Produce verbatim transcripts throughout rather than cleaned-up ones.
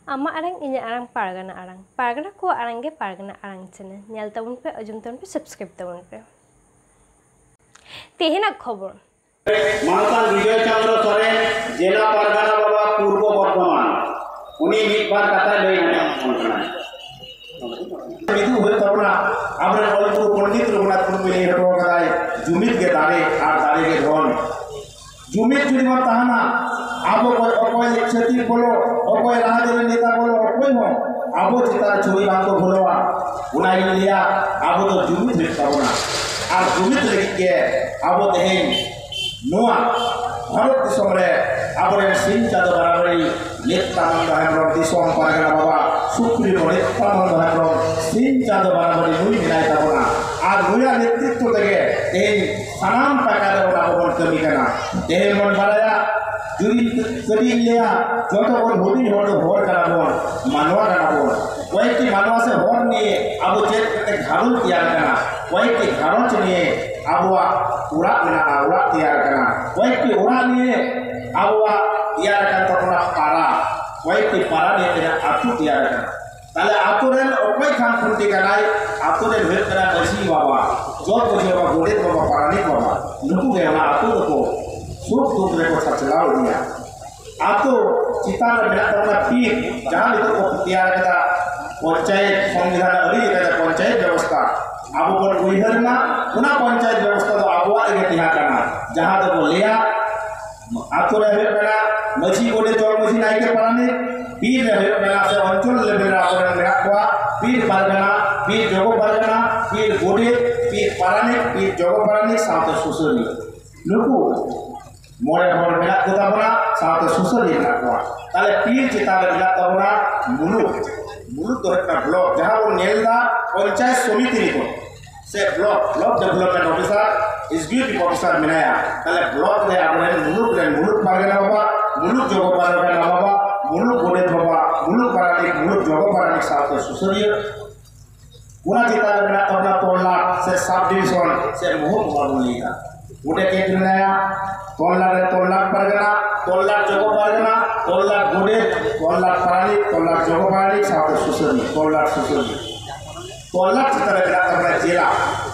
ᱟᱢᱟᱜ ᱟᱲᱟᱝ, ᱤᱧᱟᱹᱜ ᱟᱲᱟᱝ, ᱯᱟᱨᱜᱟᱱᱟ ᱟᱲᱟᱝ᱾ ᱯᱟᱨᱜᱟᱱᱟ ᱠᱚᱣᱟᱜ ᱟᱲᱟᱝ ᱜᱮ ᱯᱟᱨᱜᱟᱱᱟ ᱟᱲᱟᱝ ᱪᱮᱱᱮᱞ᱾ ᱧᱮᱞ ᱛᱟᱵᱚᱱ ᱯᱮ, ᱟᱸᱡᱚᱢ ᱛᱟᱵᱚᱱ ᱯᱮ, ᱥᱟᱵᱥᱠᱨᱟᱭᱤᱵ ᱛᱟᱵᱚᱱ ᱯᱮ᱾ ᱛᱮᱦᱮᱧᱟᱜ ᱠᱷᱚᱵᱚᱨ᱾ ᱢᱟᱱᱚᱛᱟᱱ ᱵᱤᱡᱚᱭ ᱪᱚᱸᱫᱽᱨᱚ ᱥᱚᱨᱮᱱ, ᱡᱮᱞᱟ ᱯᱟᱨᱜᱟᱱᱟ ᱵᱟᱵᱟ, ᱯᱩᱨᱵᱚ ᱵᱚᱨᱫᱷᱚᱢᱟᱱ, ᱩᱱᱤ ᱢᱤᱫ ᱵᱟᱨ ᱠᱟᱛᱷᱟ ᱞᱟᱹᱭ ᱟᱸᱡᱚᱢ ᱟᱵᱚᱱ ᱠᱟᱱᱟᱭ᱾ ᱢᱤᱫᱩᱜ ᱦᱩᱭᱩᱜ ᱛᱟᱵᱚᱱᱟ᱾ ᱟᱵᱚᱨᱮᱱ ᱚᱞ ᱜᱩᱨᱩ ᱯᱚᱱᱰᱤᱛ ᱨᱚᱜᱷᱩᱱᱟᱛᱷ ᱢᱩᱨᱢᱩᱭ ᱞᱟᱹᱭ ᱦᱚᱴᱚ ᱟᱠᱟᱫᱟᱭ, "ᱡᱩᱢᱤᱫ ᱜᱮ ᱫᱟᱲᱮ ᱟᱨ ᱫᱟᱲᱮ ᱜᱮ ᱫᱷᱚᱱ᱾" ᱡᱩᱢᱤᱫ ᱡᱩᱫᱤ ᱵᱚᱱ ᱛᱟᱦᱮᱱᱟ, ᱟᱵᱚ ᱠᱚ ᱚᱠᱚᱭ ᱪᱷᱟᱹᱛᱤᱠ ᱵᱚᱞᱚ, ᱚᱠᱚᱭ ᱨᱟᱡᱽᱟᱹᱨᱤ ᱱᱮᱛᱟ ᱵᱚᱞᱚ, ᱚᱠᱚᱭ ᱦᱚᱸ ᱟᱵᱚ ᱪᱮᱛᱟᱱ ᱨᱮ ᱪᱷᱩᱨᱤ ᱵᱟᱝ ᱠᱚ ᱜᱷᱩᱨᱟᱹᱣᱟ᱾ ᱚᱱᱟ ᱜᱤᱧ ᱞᱟᱹᱭᱟ, ᱟᱵᱚ ᱫᱚ ᱡᱩᱢᱤᱫ ᱦᱩᱭᱩᱜ ᱛᱟᱵᱚᱱᱟ᱾ ᱟᱨ ᱡᱩᱢᱤᱫ ᱞᱟᱹᱜᱤᱫ ᱜᱮ ᱟᱵᱚ ᱛᱮᱦᱮᱧ ᱱᱚᱣᱟ ᱵᱷᱟᱨᱚᱛ ᱫᱤᱥᱚᱢ ᱨᱮ ᱟᱵᱚᱨᱮᱱ ᱥᱤᱧ ᱪᱟᱸᱫᱚ ᱵᱟᱨᱟᱵᱟᱹᱨᱤ ᱱᱤᱛ ᱛᱟᱢᱟᱢ ᱫᱚ ᱦᱮᱢᱵᱨᱚᱢ, ᱫᱤᱥᱚᱢ ᱯᱟᱨᱜᱟᱱᱟ ᱵᱟᱵᱟ ᱥᱩᱯᱨᱤᱢᱳ ᱱᱤᱛ ᱛᱟᱢᱟᱢ ᱫᱚ ᱦᱮᱢᱵᱨᱚᱢ, ᱥᱤᱧ ᱪᱟᱸᱫᱚ ᱵᱟᱨᱟᱵᱟᱹᱨᱤ ᱱᱩᱭ ᱢᱮᱱᱟᱭ ᱛᱟᱵᱚᱱᱟ᱾ ᱟᱨ ᱱᱩᱭᱟᱜ ᱱᱮᱛᱨᱤᱛᱵᱚ ᱛᱮᱜᱮ ᱛᱮᱦᱮᱧ ᱥᱟᱱᱟᱢ ᱴᱟᱠᱟ ᱨᱮ ᱚᱱᱟ ᱠᱚᱵᱚᱱ ᱠᱟᱹᱢᱤ ᱠᱟᱱᱟ᱾ ᱛᱮᱦᱮᱧ ᱵᱚᱱ ᱵᱟᱲᱟᱭᱟ, ᱡᱩᱫᱤ ᱠᱟᱹᱴᱤᱡ ᱤᱧ ᱞᱟᱹᱭᱟ, ᱡᱚᱛᱚ ᱵᱚᱱ ᱦᱩᱰᱤᱧ ᱦᱚᱲ ᱫᱚ ᱦᱚᱲ ᱠᱟᱱᱟ ᱵᱚᱱ, ᱢᱟᱱᱣᱟ ᱠᱟᱱᱟ ᱵᱚᱱ᱾ ᱠᱚᱭᱮᱠᱴᱤ ᱢᱟᱱᱣᱟ ᱥᱮ ᱦᱚᱲ ᱱᱤᱭᱮ ᱟᱵᱚ ᱪᱮᱫ ᱠᱟᱛᱮ ᱜᱷᱟᱨᱚᱸᱡᱽ ᱛᱮᱭᱟᱨ ᱟᱠᱟᱱᱟ, ᱠᱚᱭᱮᱠᱴᱤ ᱜᱷᱟᱨᱚᱸᱡᱽ ᱱᱤᱭᱮ ᱟᱵᱚᱣᱟᱜ ᱚᱲᱟᱜ ᱢᱮᱱᱟᱜᱼᱟ, ᱚᱲᱟᱜ ᱛᱮᱭᱟᱨ ᱟᱠᱟᱱᱟ, ᱠᱚᱭᱮᱠᱴᱤ ᱚᱲᱟᱜ ᱱᱤᱭᱮ ᱟᱵᱚᱣᱟᱜ ᱛᱮᱭᱟᱨ ᱟᱠᱟᱱ ᱛᱟᱵᱚᱱᱟ ᱯᱟᱲᱟ, ᱠᱚᱭᱮᱠᱴᱤ ᱯᱟᱲᱟ ᱱᱤᱭᱮ ᱛᱮᱱᱟᱜ ᱟᱹᱛᱩ ᱛᱮᱭᱟᱨ ᱟᱠᱟᱱᱟ᱾ ᱛᱟᱦᱞᱮ ᱟᱹᱛᱩ ᱨᱮᱱ ᱚᱠᱚᱭ ᱠᱷᱟᱢ ᱠᱷᱩᱱᱴᱤ ᱠᱟᱱᱟᱭ? ᱟᱹᱛᱩ ᱨᱮᱱ ᱦᱩᱭᱩᱜ ᱠᱟᱱᱟ ᱢᱟᱹᱡᱷᱤ ᱵᱟᱵᱟ, ᱡᱚᱜᱽ ᱢᱟᱹᱡᱷᱤ ᱵᱟᱵᱟ, ᱜᱚᱰᱮᱛ ᱵᱟᱵᱟ, ᱯᱟᱨᱟᱱᱤᱠ ᱵᱟᱵᱟ᱾ ᱱᱩᱠᱩ ᱜᱮ ᱚᱱᱟ ᱟᱹᱛᱩ ᱫᱚᱠᱚ ᱥᱩᱠ ᱫᱩᱠ ᱨᱮᱠᱚ ᱥᱟᱪᱞᱟᱣ ᱤᱫᱤᱭᱟ᱾ ᱟᱹᱛᱩ ᱪᱮᱛᱟᱱ ᱨᱮ ᱢᱮᱱᱟᱜ ᱛᱟᱵᱚᱱᱟ ᱯᱤᱲ, ᱡᱟᱦᱟᱸ ᱱᱤᱛᱚᱜ ᱠᱚ ᱛᱮᱭᱟᱨ ᱠᱟᱫᱟ ᱯᱚᱧᱪᱟᱭᱮᱛ ᱥᱚᱝᱵᱤᱫᱷᱟᱱ ᱟᱹᱨᱤ ᱞᱮᱠᱟᱛᱮ ᱯᱚᱧᱪᱟᱭᱮᱛ ᱵᱮᱵᱚᱥᱛᱷᱟ᱾ ᱟᱵᱚ ᱵᱚᱱ ᱩᱭᱦᱟᱹᱨ ᱢᱟ, ᱚᱱᱟ ᱯᱚᱧᱪᱟᱭᱮᱛ ᱵᱮᱵᱚᱥᱛᱷᱟ ᱫᱚ ᱟᱵᱚᱣᱟᱜ ᱨᱮᱜᱮ ᱛᱟᱦᱮᱸ ᱠᱟᱱᱟ, ᱡᱟᱦᱟᱸ ᱫᱚᱠᱚ ᱞᱟᱹᱭᱟ ᱟᱹᱛᱩ ᱨᱮ ᱦᱩᱭᱩᱜ ᱠᱟᱱᱟ ᱢᱟᱹᱡᱷᱤ, ᱜᱚᱰᱮᱛ, ᱡᱚᱜᱽ ᱢᱟᱹᱡᱷᱤ, ᱱᱟᱭᱠᱮ, ᱯᱟᱨᱟᱱᱤᱠ, ᱯᱤᱲ ᱨᱮ ᱦᱩᱭᱩᱜ ᱠᱟᱱᱟ ᱥᱮ ᱚᱧᱪᱚᱞ ᱞᱮᱵᱮᱞ ᱨᱮ ᱟᱵᱚᱨᱮᱱ ᱢᱮᱱᱟᱜ ᱠᱚᱣᱟ ᱯᱤᱲ ᱯᱟᱨᱜᱟᱱᱟ, ᱯᱤᱲ ᱡᱚᱜᱚ ᱯᱟᱨᱜᱟᱱᱟ, ᱯᱤᱲ ᱜᱚᱰᱮᱛ, ᱯᱤᱲ ᱯᱟᱨᱟᱱᱤᱠ, ᱯᱤᱲ ᱡᱚᱜᱚ ᱯᱟᱨᱟᱱᱤᱠ ᱥᱟᱶᱛᱮ ᱥᱩᱥᱟᱹᱨᱤᱭᱟᱹ᱾ ᱱᱩᱠᱩ ᱢᱚᱬᱮ ᱦᱚᱲ ᱢᱮᱱᱟᱜ ᱠᱚ ᱛᱟᱵᱚᱱᱟ, ᱥᱟᱶᱛᱮ ᱥᱩᱥᱟᱹᱨᱤᱭᱟᱹ ᱢᱮᱱᱟᱜ ᱠᱚᱣᱟ᱾ ᱛᱟᱦᱞᱮ ᱯᱤᱲ ᱪᱮᱛᱟᱱ ᱨᱮ ᱢᱮᱱᱟᱜ ᱛᱟᱵᱚᱱᱟ ᱢᱩᱞᱩᱠ᱾ ᱢᱩᱞᱩᱠ ᱫᱚ ᱦᱩᱭᱩᱜ ᱠᱟᱱᱟ ᱵᱞᱚᱠ, ᱡᱟᱦᱟᱸ ᱵᱚᱱ ᱧᱮᱞ ᱮᱫᱟ ᱯᱚᱧᱪᱟᱭᱮᱛ ᱥᱚᱢᱤᱛᱤ ᱱᱤᱛᱚᱜ᱾ ᱥᱮ block block development officer, executive officer ᱢᱮᱱᱟᱭᱟ, ᱛᱟᱦᱞᱮ ᱵᱞᱚᱠ ᱨᱮ ᱟᱵᱚᱨᱮᱱ ᱢᱩᱞᱩᱠ ᱨᱮᱱ ᱢᱩᱞᱩᱠ ᱯᱟᱨᱜᱟᱱᱟ ᱵᱟᱵᱟ, ᱢᱩᱞᱩᱠ ᱡᱚᱜᱚ ᱯᱟᱨᱜᱟᱱᱟ ᱵᱟᱵᱟ, ᱢᱩᱞᱩᱠ ᱜᱚᱰᱮᱛ ᱵᱟᱵᱟ, ᱢᱩᱞᱩᱠ ᱯᱟᱨᱟᱱᱤᱠ, ᱢᱩᱞᱩᱠ ᱡᱚᱜᱚ ᱯᱟᱨᱟᱱᱤᱠ ᱥᱟᱶᱛᱮ ᱥᱩᱥᱟᱹᱨᱤᱭᱟᱹ᱾ ᱚᱱᱟ ᱪᱮᱛᱟᱱ ᱨᱮ ᱢᱮᱱᱟᱜ ᱛᱟᱵᱚᱱᱟ ᱛᱚᱞᱞᱟᱴ ᱥᱮ ᱥᱟᱵ ᱰᱤᱵᱷᱤᱥᱚᱱ ᱥᱮ ᱢᱚᱦᱚᱠᱩᱢᱟ ᱵᱚᱱ ᱞᱟᱹᱭᱫᱟ᱾ ᱜᱚᱰᱮᱛ ᱪᱮᱫ ᱢᱮᱱᱟᱭᱟ? ᱛᱚᱞᱞᱟᱴ ᱨᱮ ᱛᱚᱞᱞᱟᱴ ᱯᱟᱨᱜᱟᱱᱟ, ᱛᱚᱞᱞᱟᱴ ᱡᱚᱜᱚ ᱯᱟᱨᱜᱟᱱᱟ, ᱛᱚᱞᱞᱟᱴ ᱜᱚᱰᱮᱛ, ᱛᱚᱞᱞᱟᱴ ᱯᱟᱨᱟᱱᱤᱠ, ᱛᱚᱞᱞᱟᱴ ᱡᱚᱜᱚ ᱯᱟᱨᱟᱱᱤᱠ ᱥᱟᱶᱛᱮ ᱥᱩᱥᱟᱹᱨᱤᱭᱟᱹ, ᱛᱚᱞᱞᱟᱴ ᱥᱩᱥᱟᱹᱨᱤᱭᱟᱹ᱾ ᱛᱚᱞᱞᱟᱴ ᱪᱮᱛᱟᱱ ᱨᱮ ᱢᱮᱱᱟᱜ ᱛᱟᱵᱚᱱᱟ ᱡᱮᱞᱟ᱾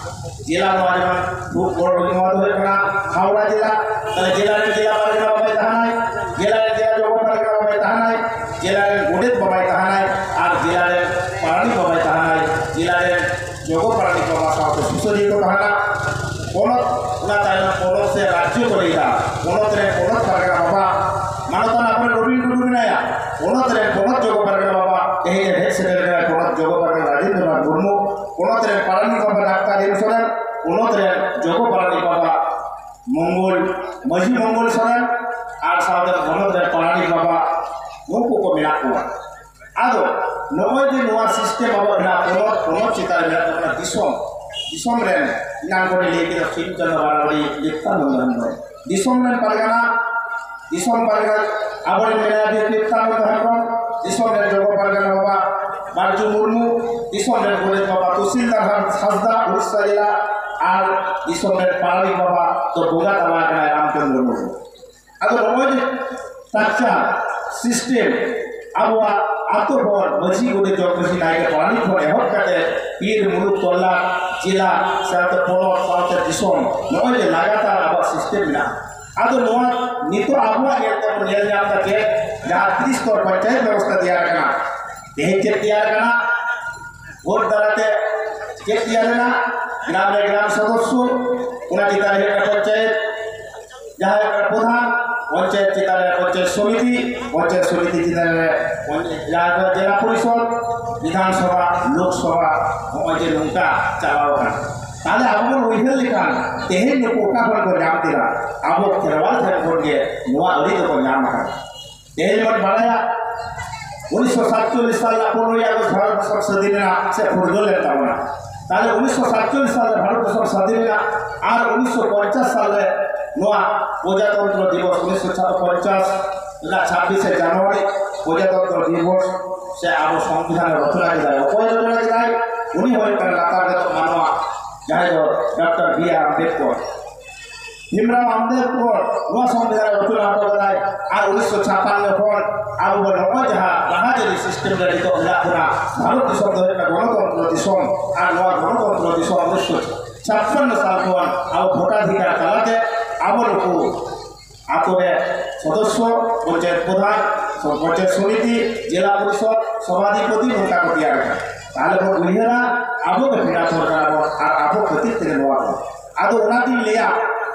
ᱡᱮᱞᱟ ᱱᱚᱣᱟ ᱡᱮᱢᱚᱱ ᱠᱷᱩᱵ ᱵᱚᱲ ᱱᱚᱣᱟ ᱫᱚ ᱦᱩᱭᱩᱜ ᱠᱟᱱᱟ ᱦᱟᱣᱲᱟ ᱡᱮᱞᱟ᱾ ᱛᱟᱦᱞᱮ ᱡᱮᱞᱟ ᱨᱮ ᱡᱮᱞᱟ ᱯᱟᱨᱜᱟᱱᱟ ᱵᱟᱵᱟᱭ ᱛᱟᱦᱮᱱᱟᱭ, ᱡᱮᱞᱟ ᱨᱮ ᱡᱮᱞᱟ ᱡᱚᱜᱚ ᱯᱟᱨᱜᱟᱱᱟ ᱵᱟᱵᱟᱭ ᱛᱟᱦᱮᱱᱟᱭ, ᱡᱮᱞᱟ ᱨᱮᱱ ᱜᱚᱰᱮᱛ ᱵᱟᱵᱟᱭ ᱛᱟᱦᱮᱱᱟᱭ, ᱟᱨ ᱡᱮᱞᱟ ᱨᱮᱱ ᱯᱟᱨᱟᱱᱤᱠ ᱵᱟᱵᱟᱭ ᱛᱟᱦᱮᱱᱟᱭ, ᱡᱮᱞᱟ ᱨᱮᱱ ᱡᱚᱜᱚ ᱯᱟᱨᱟᱱᱤᱠ ᱵᱟᱵᱟ ᱥᱟᱶᱛᱮ ᱥᱩᱥᱟᱹᱨᱤᱭᱟᱹ ᱠᱚ ᱛᱟᱦᱮᱱᱟ᱾ ᱯᱚᱱᱚᱛ, ᱚᱱᱟ ᱛᱟᱭᱱᱚᱢ ᱯᱚᱱᱚᱛ ᱥᱮ ᱨᱟᱡᱽᱡᱚ ᱠᱚ ᱞᱟᱹᱭᱫᱟ᱾ ᱯᱚᱱᱚᱛ ᱨᱮᱱ ᱯᱚᱱᱚᱛ ᱯᱟᱨᱜᱟᱱᱟ ᱵᱟᱵᱟ ᱢᱟᱱᱚᱛᱟᱱ ᱟᱵᱚᱨᱮᱱ ᱨᱚᱵᱤᱱ ᱴᱩᱰᱩ ᱢᱮᱱᱟᱭᱟ᱾ ᱯᱚᱱᱚᱛ ᱨᱮᱱ ᱯᱚᱱᱚᱛ ᱡᱚᱜᱚ ᱯᱟᱨᱜᱟᱱᱟ ᱵᱟᱵᱟ ᱛᱮᱦᱮᱧ ᱮ ᱦᱮᱡ ᱥᱮᱴᱮᱨ ᱟᱠᱟᱱᱟ ᱯᱚᱱᱚᱛ ᱡᱚᱜᱚ ᱯᱟᱨᱜᱟᱱᱟ ᱨᱟᱡᱮᱱᱫᱨᱚᱱᱟᱛᱷ ᱢᱩᱨᱢᱩ᱾ ᱯᱚᱱᱚᱛ ᱨᱮᱱ ᱯᱟᱨᱟᱱᱤᱠ ᱵᱟᱵᱟ ᱰᱟᱠᱛᱟᱨ ᱮᱢ ᱥᱚᱨᱮᱱ, ᱯᱚᱱᱚᱛ ᱨᱮᱱ ᱡᱚᱜᱚ ᱯᱟᱨᱟᱱᱤᱠ ᱵᱟᱵᱟ ᱢᱚᱝᱜᱚᱞ, ᱢᱟᱹᱡᱷᱤ ᱢᱚᱝᱜᱚᱞ ᱥᱚᱨᱮᱱ, ᱟᱨ ᱥᱟᱶᱛᱮ ᱯᱚᱱᱚᱛ ᱨᱮᱱ ᱯᱟᱨᱟᱱᱤᱠ ᱵᱟᱵᱟ ᱩᱱᱠᱩ ᱠᱚ ᱢᱮᱱᱟᱜ ᱠᱚᱣᱟ᱾ ᱟᱫᱚ ᱱᱚᱜᱼᱚᱭ ᱡᱮ ᱱᱚᱣᱟ ᱥᱤᱥᱴᱮᱢ ᱟᱵᱚ ᱢᱮᱱᱟᱜᱼᱟ, ᱯᱚᱱᱚᱛ, ᱯᱚᱱᱚᱛ ᱪᱮᱛᱟᱱ ᱨᱮ ᱢᱮᱱᱟᱜ ᱛᱟᱵᱚᱱᱟ ᱫᱤᱥᱚᱢ, ᱫᱤᱥᱚᱢ ᱨᱮᱱ ᱮᱱᱟᱝ ᱠᱚᱨᱮ ᱞᱟᱹᱭ ᱠᱮᱫᱟ ᱥᱤᱵ ᱪᱟᱸᱫᱳ ᱵᱟᱨᱟᱵᱟᱨᱤ ᱱᱤᱛᱟᱱᱟᱱᱫ ᱦᱮᱢᱵᱨᱚᱢ, ᱫᱤᱥᱚᱢ ᱨᱮᱱ ᱯᱟᱨᱜᱟᱱᱟ, ᱫᱤᱥᱚᱢ ᱯᱟᱨᱜᱟᱱᱟ ᱟᱵᱚᱨᱮᱱ ᱢᱮᱱᱟᱭᱟ ᱵᱤᱨ ᱱᱤᱛᱟᱱᱟᱱᱫ ᱦᱮᱢᱵᱨᱚᱢ, ᱫᱤᱥᱚᱢ ᱨᱮᱱ ᱡᱚᱜᱚ ᱯᱟᱨᱜᱟᱱᱟ ᱵᱟᱵᱟ ᱵᱟᱨᱡᱩ ᱢᱩᱨᱢᱩ, ᱫᱤᱥᱚᱢ ᱨᱮᱱ ᱜᱚᱰᱮᱛ ᱵᱟᱵᱟ ᱛᱩᱥᱤᱞᱫᱟᱨ ᱦᱟᱸᱥᱫᱟ ᱩᱲᱤᱥᱥᱟ ᱡᱮᱞᱟ, ᱟᱨ ᱫᱤᱥᱚᱢ ᱨᱮᱱ ᱯᱟᱨᱟᱱᱤᱠ ᱵᱟᱵᱟ ᱫᱚ ᱵᱚᱸᱜᱟ ᱛᱟᱞᱟ ᱟᱠᱟᱱᱟᱭ ᱨᱟᱢᱪᱚᱸᱫᱽᱨᱚ ᱢᱩᱨᱢᱩ᱾ ᱟᱫᱚ ᱱᱚᱜᱼᱚᱭ ᱡᱮ ᱥᱴᱨᱟᱠᱪᱟᱨ, ᱥᱤᱥᱴᱮᱢ, ᱟᱵᱚᱣᱟᱜ ᱟᱛᱳ ᱦᱚᱲ, ᱢᱟᱹᱡᱷᱤ, ᱜᱚᱰᱮᱛ, ᱡᱚᱜᱽ ᱢᱟᱹᱡᱷᱤ, ᱱᱟᱭᱠᱮ, ᱯᱟᱨᱟᱱᱤᱠ ᱠᱷᱚᱱ ᱮᱦᱚᱵ ᱠᱟᱛᱮ ᱯᱤᱨ, ᱢᱩᱞᱩᱠ, ᱛᱚᱞᱞᱟᱴ, ᱡᱮᱞᱟ, ᱥᱟᱶᱛᱮ ᱯᱚᱱᱚᱛ, ᱥᱟᱶᱛᱮ ᱫᱤᱥᱚᱢ, ᱱᱚᱜᱼᱚᱭ ᱡᱮ ᱞᱟᱜᱟᱛᱟᱨ ᱟᱵᱚᱣᱟᱜ ᱥᱤᱥᱴᱮᱢ ᱢᱮᱱᱟᱜᱼᱟ᱾ ᱟᱫᱚ ᱱᱚᱣᱟ ᱱᱤᱛᱚᱜ ᱟᱵᱚᱣᱟᱜ ᱧᱮᱞ ᱛᱮᱵᱚᱱ ᱧᱮᱞ ᱧᱟᱢ ᱮᱫᱟ ᱪᱮᱫ? ᱡᱟᱦᱟᱸ ᱛᱨᱤᱥ ᱥᱛᱚᱨ ᱯᱚᱧᱪᱟᱭᱮᱛ ᱵᱮᱵᱚᱥᱛᱷᱟ ᱛᱮᱭᱟᱨ ᱟᱠᱟᱱᱟ, ᱛᱮᱦᱮᱧ ᱪᱮᱫ ᱛᱮᱭᱟᱨ ᱟᱠᱟᱱᱟ? ᱵᱷᱳᱴ ᱫᱟᱨᱟᱭ ᱛᱮ ᱪᱮᱫ ᱛᱮᱭᱟᱨ ᱮᱱᱟ? ᱜᱨᱟᱢ ᱨᱮ ᱜᱨᱟᱢ ᱥᱚᱫᱚᱥᱥᱚ, ᱚᱱᱟ ᱪᱮᱛᱟᱱ ᱨᱮ ᱦᱩᱭᱩᱜ ᱠᱟᱱᱟ ᱯᱚᱧᱪᱟᱭᱮᱛ, ᱡᱟᱦᱟᱸ ᱦᱩᱭᱩᱜ ᱠᱟᱱᱟ ᱯᱨᱚᱫᱷᱟᱱ, ᱯᱚᱧᱪᱟᱭᱮᱛ ᱪᱮᱛᱟᱱ ᱨᱮ ᱯᱚᱧᱪᱟᱭᱮᱛ ᱥᱚᱢᱤᱛᱤ, ᱯᱚᱧᱪᱟᱭᱮᱛ ᱥᱚᱢᱤᱛᱤ ᱪᱮᱛᱟᱱ ᱨᱮ ᱯᱚᱧᱪᱟᱭᱮᱛ, ᱡᱟᱦᱟᱸ ᱫᱚ ᱡᱮᱞᱟ ᱯᱚᱨᱤᱥᱚᱫ, ᱵᱤᱫᱷᱟᱱ ᱥᱚᱵᱷᱟ, ᱞᱳᱠ ᱥᱚᱵᱷᱟ, ᱱᱚᱜᱼᱚᱭ ᱡᱮ ᱱᱚᱝᱠᱟ ᱪᱟᱞᱟᱣ ᱟᱠᱟᱱᱟ᱾ ᱛᱟᱦᱞᱮ ᱟᱵᱚ ᱵᱚᱱ ᱩᱭᱦᱟᱹᱨ ᱞᱮᱠᱷᱟᱱ ᱛᱮᱦᱮᱧ ᱱᱩᱠᱩ ᱚᱠᱟ ᱠᱷᱚᱱ ᱠᱚ ᱧᱟᱢ ᱠᱮᱫᱟ? ᱟᱵᱚ ᱠᱷᱮᱨᱣᱟᱞ ᱴᱷᱮᱱ ᱠᱷᱚᱱ ᱜᱮ ᱱᱚᱣᱟ ᱟᱹᱨᱤ ᱫᱚᱠᱚ ᱧᱟᱢ ᱟᱠᱟᱫᱟ᱾ ᱛᱮᱦᱮᱧ ᱵᱚᱱ ᱵᱟᱲᱟᱭᱟ, ᱩᱱᱤᱥᱥᱚ ᱥᱟᱛᱪᱚᱞᱞᱤᱥ ᱥᱟᱞ ᱨᱮᱱᱟᱜ ᱯᱚᱱᱨᱚᱭ ᱟᱜᱚᱥᱴ ᱵᱷᱟᱨᱚᱛ ᱫᱤᱥᱚᱢ ᱥᱟᱹᱫᱷᱤᱱ ᱮᱱᱟ ᱥᱮ ᱯᱷᱩᱨᱜᱟᱹᱞ ᱮᱱ ᱛᱟᱵᱚᱱᱟ᱾ ᱛᱟᱦᱞᱮ ᱩᱱᱤᱥᱥᱚ ᱥᱟᱛᱪᱚᱞᱞᱤᱥ ᱥᱟᱞ ᱨᱮ ᱵᱷᱟᱨᱚᱛ ᱫᱤᱥᱚᱢ ᱥᱟᱫᱷᱤᱱ ᱮᱱᱟ᱾ ᱟᱨ ᱩᱱᱤᱥᱥᱚ ᱯᱚᱧᱪᱟᱥ ᱥᱟᱞ ᱨᱮ ᱱᱚᱣᱟ ᱯᱨᱚᱡᱟᱛᱚᱱᱛᱨᱚ ᱫᱤᱵᱚᱥ, ᱩᱱᱤᱥᱥᱚ ᱯᱚᱧᱪᱟᱥ ᱨᱮᱱᱟᱜ ᱪᱷᱟᱵᱵᱤᱥᱮ ᱡᱟᱱᱩᱣᱟᱨᱤ ᱯᱨᱚᱡᱟᱛᱚᱱᱛᱨᱚ ᱫᱤᱵᱚᱥ ᱥᱮ ᱟᱵᱚ ᱥᱚᱝᱵᱤᱫᱷᱟᱱ ᱮ ᱨᱚᱪᱚᱱᱟ ᱠᱮᱫᱟᱭ᱾ ᱚᱠᱚᱭ ᱨᱚᱪᱚᱱᱟ ᱠᱮᱫᱟᱭ? ᱩᱱᱤ ᱦᱩᱭᱩᱜ ᱠᱟᱱᱟ ᱞᱟᱛᱟᱨ ᱨᱮᱫᱚ ᱢᱟᱱᱣᱟ, ᱡᱟᱦᱟᱸᱭ ᱫᱚ doctor B R Ambedkar. Bhimrao Ambedkar ᱱᱚᱣᱟ ᱥᱚᱝᱵᱤᱫᱷᱟᱱ ᱮ ᱨᱚᱪᱚᱱᱟ ᱦᱚᱴᱚ ᱠᱟᱫᱟᱭ᱾ ᱟᱨ ᱩᱱᱤᱥᱥᱚ ᱪᱷᱟᱯᱟᱱᱱᱚ ᱠᱷᱚᱱ ᱟᱵᱚ ᱵᱚᱱ ᱱᱚᱜᱼᱚᱭ ᱡᱟᱦᱟᱸ ᱨᱟᱦᱟᱡᱟᱹᱨᱤ system ᱨᱮ ᱱᱤᱛᱚᱜ ᱢᱮᱱᱟᱜ ᱵᱚᱱᱟ, ᱵᱷᱟᱨᱚᱛ ᱫᱤᱥᱚᱢ ᱫᱚ ᱦᱩᱭᱩᱜ ᱠᱟᱱᱟ ᱜᱚᱱᱚᱛᱚᱱᱛᱨᱚ ᱫᱤᱥᱚᱢ᱾ ᱟᱨ ᱱᱚᱣᱟ ᱜᱚᱱᱚᱛᱚᱱᱛᱨᱚ ᱫᱤᱥᱚᱢ ᱩᱱᱤᱥᱥᱚ ᱪᱷᱟᱯᱟᱱᱱᱚ ᱥᱟᱞ ᱠᱷᱚᱱ ᱟᱵᱚ ᱵᱷᱳᱴᱟᱫᱷᱤᱠᱟᱨ ᱛᱟᱞᱟᱛᱮ ᱟᱵᱚ ᱱᱩᱠᱩ ᱟᱛᱳ ᱨᱮ ᱥᱚᱫᱚᱥᱥᱚ, ᱯᱚᱧᱪᱟᱭᱮᱛ ᱯᱨᱚᱫᱷᱟᱱ, ᱯᱚᱧᱪᱟᱭᱮᱛ ᱥᱚᱢᱤᱛᱤ, ᱡᱮᱞᱟ ᱯᱚᱨᱤᱥᱚᱫ, ᱥᱚᱵᱷᱟᱫᱷᱤᱯᱚᱛᱤ ᱱᱚᱝᱠᱟ ᱠᱚ ᱛᱮᱭᱟᱨ ᱟᱠᱟᱫᱟ᱾ ᱛᱟᱦᱞᱮ ᱵᱚᱱ ᱩᱭᱦᱟᱹᱨᱟ, ᱟᱵᱚ ᱜᱮ ᱯᱷᱮᱰᱟᱛ ᱦᱚᱲ ᱠᱟᱱᱟ ᱵᱚᱱ ᱟᱨ ᱟᱵᱚ ᱠᱷᱟᱹᱛᱤᱨ ᱛᱮᱜᱮ ᱱᱚᱣᱟ ᱫᱚ᱾ ᱟᱫᱚ ᱚᱱᱟᱛᱤᱧ ᱞᱟᱹᱭᱟ,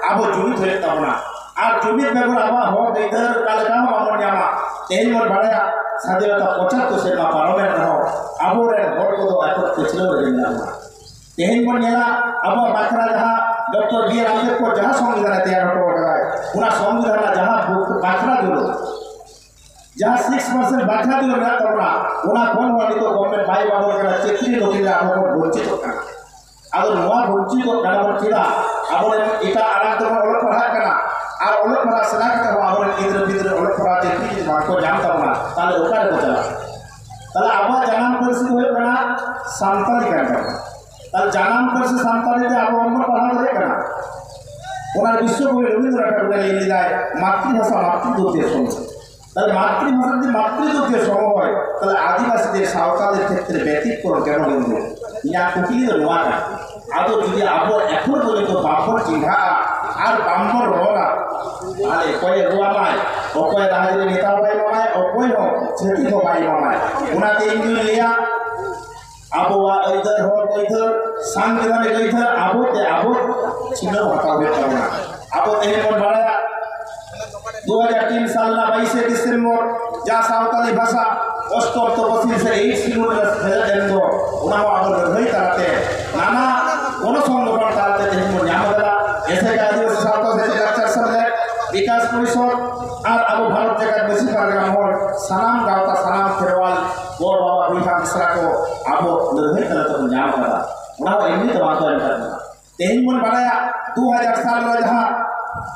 ᱟᱵᱚ ᱡᱩᱢᱤᱫ ᱦᱩᱭᱩᱜ ᱛᱟᱵᱚᱱᱟ᱾ ᱟᱨ ᱡᱩᱢᱤᱫ ᱵᱮᱜᱚᱨ ᱟᱵᱚᱣᱟᱜ ᱦᱚᱠ ᱟᱹᱭᱫᱟᱹᱨ ᱚᱠᱟ ᱞᱮᱠᱟ ᱦᱚᱸ ᱵᱟᱵᱚᱱ ᱧᱟᱢᱟ᱾ ᱛᱮᱦᱮᱧ ᱵᱚᱱ ᱵᱟᱲᱟᱭᱟ, ᱥᱟᱫᱷᱤᱱᱚᱛᱟ ᱯᱚᱸᱪᱟᱛᱛᱳᱨ ᱥᱮᱨᱢᱟ ᱯᱟᱨᱚᱢᱮᱱ ᱨᱮᱦᱚᱸ ᱟᱵᱚᱨᱮᱱ ᱦᱚᱲ ᱠᱚᱫᱚ ᱮᱠᱷᱚᱱ ᱯᱟᱹᱪᱷᱞᱟᱹᱣ ᱨᱮᱜᱮ ᱢᱮᱱᱟᱜ ᱵᱚᱱᱟ᱾ ᱛᱮᱦᱮᱧ ᱵᱚᱱ ᱧᱮᱞᱟ, ᱟᱵᱚᱣᱟᱜ ᱵᱟᱠᱷᱨᱟ ᱡᱟᱦᱟᱸ ᱰᱚᱠᱴᱚᱨ ᱵᱤ ᱟᱨ ᱟᱢᱵᱮᱫᱠᱚᱨ ᱡᱟᱦᱟᱸ ᱥᱚᱝᱵᱤᱫᱷᱟᱱ ᱮ ᱛᱮᱭᱟᱨ ᱦᱚᱴᱚ ᱟᱠᱟᱫᱟᱭ, ᱚᱱᱟ ᱥᱚᱝᱵᱤᱫᱷᱟᱱ ᱨᱮᱱᱟᱜ ᱡᱟᱦᱟᱸ ᱵᱟᱠᱷᱨᱟ ᱫᱩᱞᱟᱹᱲ, ᱡᱟᱦᱟᱸ ᱥᱤᱠᱥ ᱯᱟᱨᱥᱮᱱᱴ ᱵᱟᱠᱷᱨᱟ ᱫᱩᱞᱟᱹᱲ ᱢᱮᱱᱟᱜ ᱛᱟᱵᱚᱱᱟ, ᱚᱱᱟ ᱠᱷᱚᱱ ᱦᱚᱸ ᱱᱤᱛᱚᱜ ᱜᱚᱵᱷᱚᱨᱱᱢᱮᱱᱴ ᱵᱟᱭ ᱮᱢᱟ ᱵᱚᱱ ᱠᱟᱱᱟ, ᱪᱟᱹᱠᱨᱤ ᱱᱚᱠᱨᱤ ᱨᱮ ᱟᱵᱚ ᱵᱚᱱ ᱵᱚᱧᱪᱤᱛᱚᱜ ᱠᱟᱱᱟ᱾ ᱟᱫᱚ ᱱᱚᱣᱟ ᱵᱚᱧᱪᱤᱛᱚᱜ ᱠᱟᱱᱟ ᱵᱚᱱ ᱪᱮᱫᱟᱜ? ᱟᱵᱚᱨᱮᱱ ᱮᱴᱟᱜ ᱟᱲᱟᱝ ᱛᱮᱵᱚᱱ ᱚᱞᱚᱜ ᱯᱟᱲᱦᱟᱜ ᱠᱟᱱᱟ, ᱟᱨ ᱚᱞᱚᱜ ᱯᱟᱲᱦᱟᱜ ᱥᱮᱬᱟ ᱠᱟᱛᱮ ᱦᱚᱸ ᱟᱵᱚᱨᱮᱱ ᱜᱤᱫᱽᱨᱟᱹ ᱯᱤᱫᱽᱨᱟᱹ ᱚᱞᱚᱜ ᱯᱟᱲᱦᱟᱜ ᱪᱟᱹᱠᱨᱤ ᱡᱩᱫᱤ ᱵᱟᱝᱠᱚ ᱧᱟᱢ ᱛᱟᱵᱚᱱᱟ, ᱛᱟᱦᱞᱮ ᱚᱠᱟ ᱨᱮᱠᱚ ᱪᱟᱞᱟᱜᱼᱟ? ᱛᱟᱦᱞᱮ ᱟᱵᱚᱣᱟᱜ ᱡᱟᱱᱟᱢ ᱯᱟᱹᱨᱥᱤ ᱫᱚ ᱦᱩᱭᱩᱜ ᱠᱟᱱᱟ ᱥᱟᱱᱛᱟᱲᱤ ᱠᱟᱱ ᱛᱟᱵᱚᱱᱟ᱾ ᱛᱟᱦᱞᱮ ᱡᱟᱱᱟᱢ ᱯᱟᱹᱨᱥᱤ ᱥᱟᱱᱛᱟᱲᱤ ᱛᱮ ᱟᱵᱚ ᱵᱟᱵᱚᱱ ᱯᱟᱲᱦᱟᱣ ᱫᱟᱲᱮᱭᱟᱜ ᱠᱟᱱᱟ᱾ ᱚᱱᱟ ᱵᱤᱥᱥᱚ ᱠᱚᱵᱤ ᱨᱚᱵᱤᱱᱫᱨᱚᱱᱟᱛᱷ ᱴᱷᱟᱠᱩᱨ ᱞᱟᱹᱭ ᱞᱮᱫᱟᱭ, "ᱢᱟᱛᱨᱤᱵᱷᱟᱥᱟ ᱢᱟᱛᱨᱤᱫᱩᱜᱽᱫᱷᱮᱱ ᱥᱚᱢᱚ᱾" ᱛᱟᱦᱞᱮ ᱢᱟᱛᱨᱤᱵᱷᱟᱥᱟ ᱡᱩᱫᱤ ᱢᱟᱛᱨᱤᱫᱩᱜᱽᱫᱷᱮᱱ ᱥᱚᱢᱚ ᱦᱚᱭ, ᱛᱟᱦᱞᱮ ᱟᱹᱫᱤᱵᱟᱹᱥᱤ ᱥᱟᱶᱛᱟᱞ ᱠᱷᱮᱛᱨᱮ ᱵᱮᱛᱤᱠᱨᱚᱢ ᱠᱮᱱ ᱵᱚᱱᱫᱷᱩ? ᱤᱧᱟᱹᱜ ᱠᱩᱠᱞᱤ ᱫᱚ ᱱᱚᱣᱟ ᱠᱟᱱᱟ᱾ ᱟᱫᱚ ᱡᱩᱫᱤ ᱟᱵᱚ ᱮᱠᱷᱚᱱ ᱯᱚᱨᱡᱚᱱᱛᱚ ᱵᱟᱵᱚᱱ ᱪᱮᱸᱜᱷᱟᱜᱼᱟ ᱟᱨ ᱵᱟᱵᱚᱱ ᱨᱚᱲᱟ, ᱛᱟᱦᱞᱮ ᱚᱠᱚᱭᱮ ᱨᱚᱲᱟᱢᱟᱭ? ᱚᱠᱚᱭ ᱨᱟᱡᱽᱨᱤ ᱱᱮᱛᱟ ᱵᱟᱭ ᱮᱢᱟᱢᱟᱭ? ᱚᱠᱚᱭ ᱦᱚᱸ ᱪᱷᱟᱹᱛᱤᱠ ᱦᱚᱸ ᱵᱟᱭ ᱮᱢᱟᱢᱟᱭ᱾ ᱚᱱᱟᱛᱮ ᱤᱧ ᱫᱩᱧ ᱞᱟᱹᱭᱟ, ᱟᱵᱚᱣᱟᱜ ᱟᱹᱭᱫᱟᱹᱨ, ᱦᱚᱠ ᱟᱹᱭᱫᱟᱹᱨ, ᱥᱟᱝᱵᱤᱫᱷᱟᱱᱤᱠ ᱟᱹᱭᱫᱟᱹᱨ ᱟᱵᱚ ᱛᱮ ᱟᱵᱚ ᱪᱷᱤᱱᱟᱹᱣ ᱦᱟᱛᱟᱣ ᱦᱩᱭᱩᱜ ᱛᱟᱵᱚᱱᱟ᱾ ᱟᱵᱚ ᱛᱮᱦᱮᱧ ᱵᱚᱱ ᱵᱟᱲᱟᱭᱟ, ᱫᱩ ᱦᱟᱡᱟᱨ ᱛᱤᱱ ᱥᱟᱞ ᱨᱮᱱᱟᱜ ᱵᱟᱭᱤᱥᱮ ᱰᱤᱥᱮᱢᱵᱚᱨ ᱡᱟᱦᱟᱸ ᱥᱟᱶᱛᱟᱞᱤ ᱵᱷᱟᱥᱟ ᱚᱥᱴᱚᱢ ᱛᱚᱯᱚᱥᱤᱞ ᱥᱮ ᱮᱭᱤᱴ ᱥᱤᱰᱩᱞ ᱨᱮ ᱥᱮᱞᱮᱫ ᱮᱱ ᱫᱚ, ᱚᱱᱟ ᱦᱚᱸ ᱟᱵᱚ ᱞᱟᱹᱲᱦᱟᱹᱭ ᱛᱟᱞᱟᱛᱮ, ᱱᱟᱱᱟ ᱜᱚᱱᱚ ᱥᱚᱝᱜᱚᱴᱷᱚᱱ ᱛᱟᱞᱟᱛᱮ ᱛᱮᱦᱮᱧ ᱵᱚᱱ ᱧᱟᱢ ᱟᱠᱟᱫᱟ᱾ ᱮᱥᱮᱠᱟ ᱟᱹᱫᱤᱵᱟᱹᱥᱤ ᱥᱟᱶᱛᱟ ᱥᱮᱪᱮᱫ ᱞᱟᱠᱪᱟᱨ ᱥᱮᱢᱞᱮᱫ, ᱵᱤᱠᱟᱥ ᱯᱚᱨᱤᱥᱚᱫ ᱟᱨ ᱟᱵᱚ ᱵᱷᱟᱨᱚᱛ ᱡᱟᱠᱟᱛ ᱢᱟᱹᱡᱷᱤ ᱯᱟᱨᱜᱟᱱᱟ ᱢᱚᱦᱚᱞ, ᱥᱟᱱᱟᱢ ᱜᱟᱶᱛᱟ, ᱥᱟᱱᱟᱢ ᱠᱷᱮᱨᱣᱟᱞ ᱜᱚ ᱵᱟᱵᱟ ᱵᱚᱭᱦᱟ ᱢᱤᱥᱨᱟ ᱠᱚ ᱟᱵᱚ ᱞᱟᱹᱲᱦᱟᱹᱭ ᱛᱟᱞᱟ ᱛᱮᱵᱚᱱ ᱧᱟᱢ ᱟᱠᱟᱫᱟ᱾ ᱚᱱᱟ ᱦᱚᱸ ᱮᱢᱱᱤ ᱫᱚ ᱵᱟᱝ ᱠᱚ ᱮᱢ ᱠᱟᱫ ᱵᱚᱱᱟ᱾ ᱛᱮᱦᱮᱧ ᱵᱚᱱ ᱵᱟᱲᱟᱭᱟ, ᱫᱩ ᱦᱟᱡᱟᱨ ᱥᱟᱞ ᱨᱮ ᱡᱟᱦᱟᱸ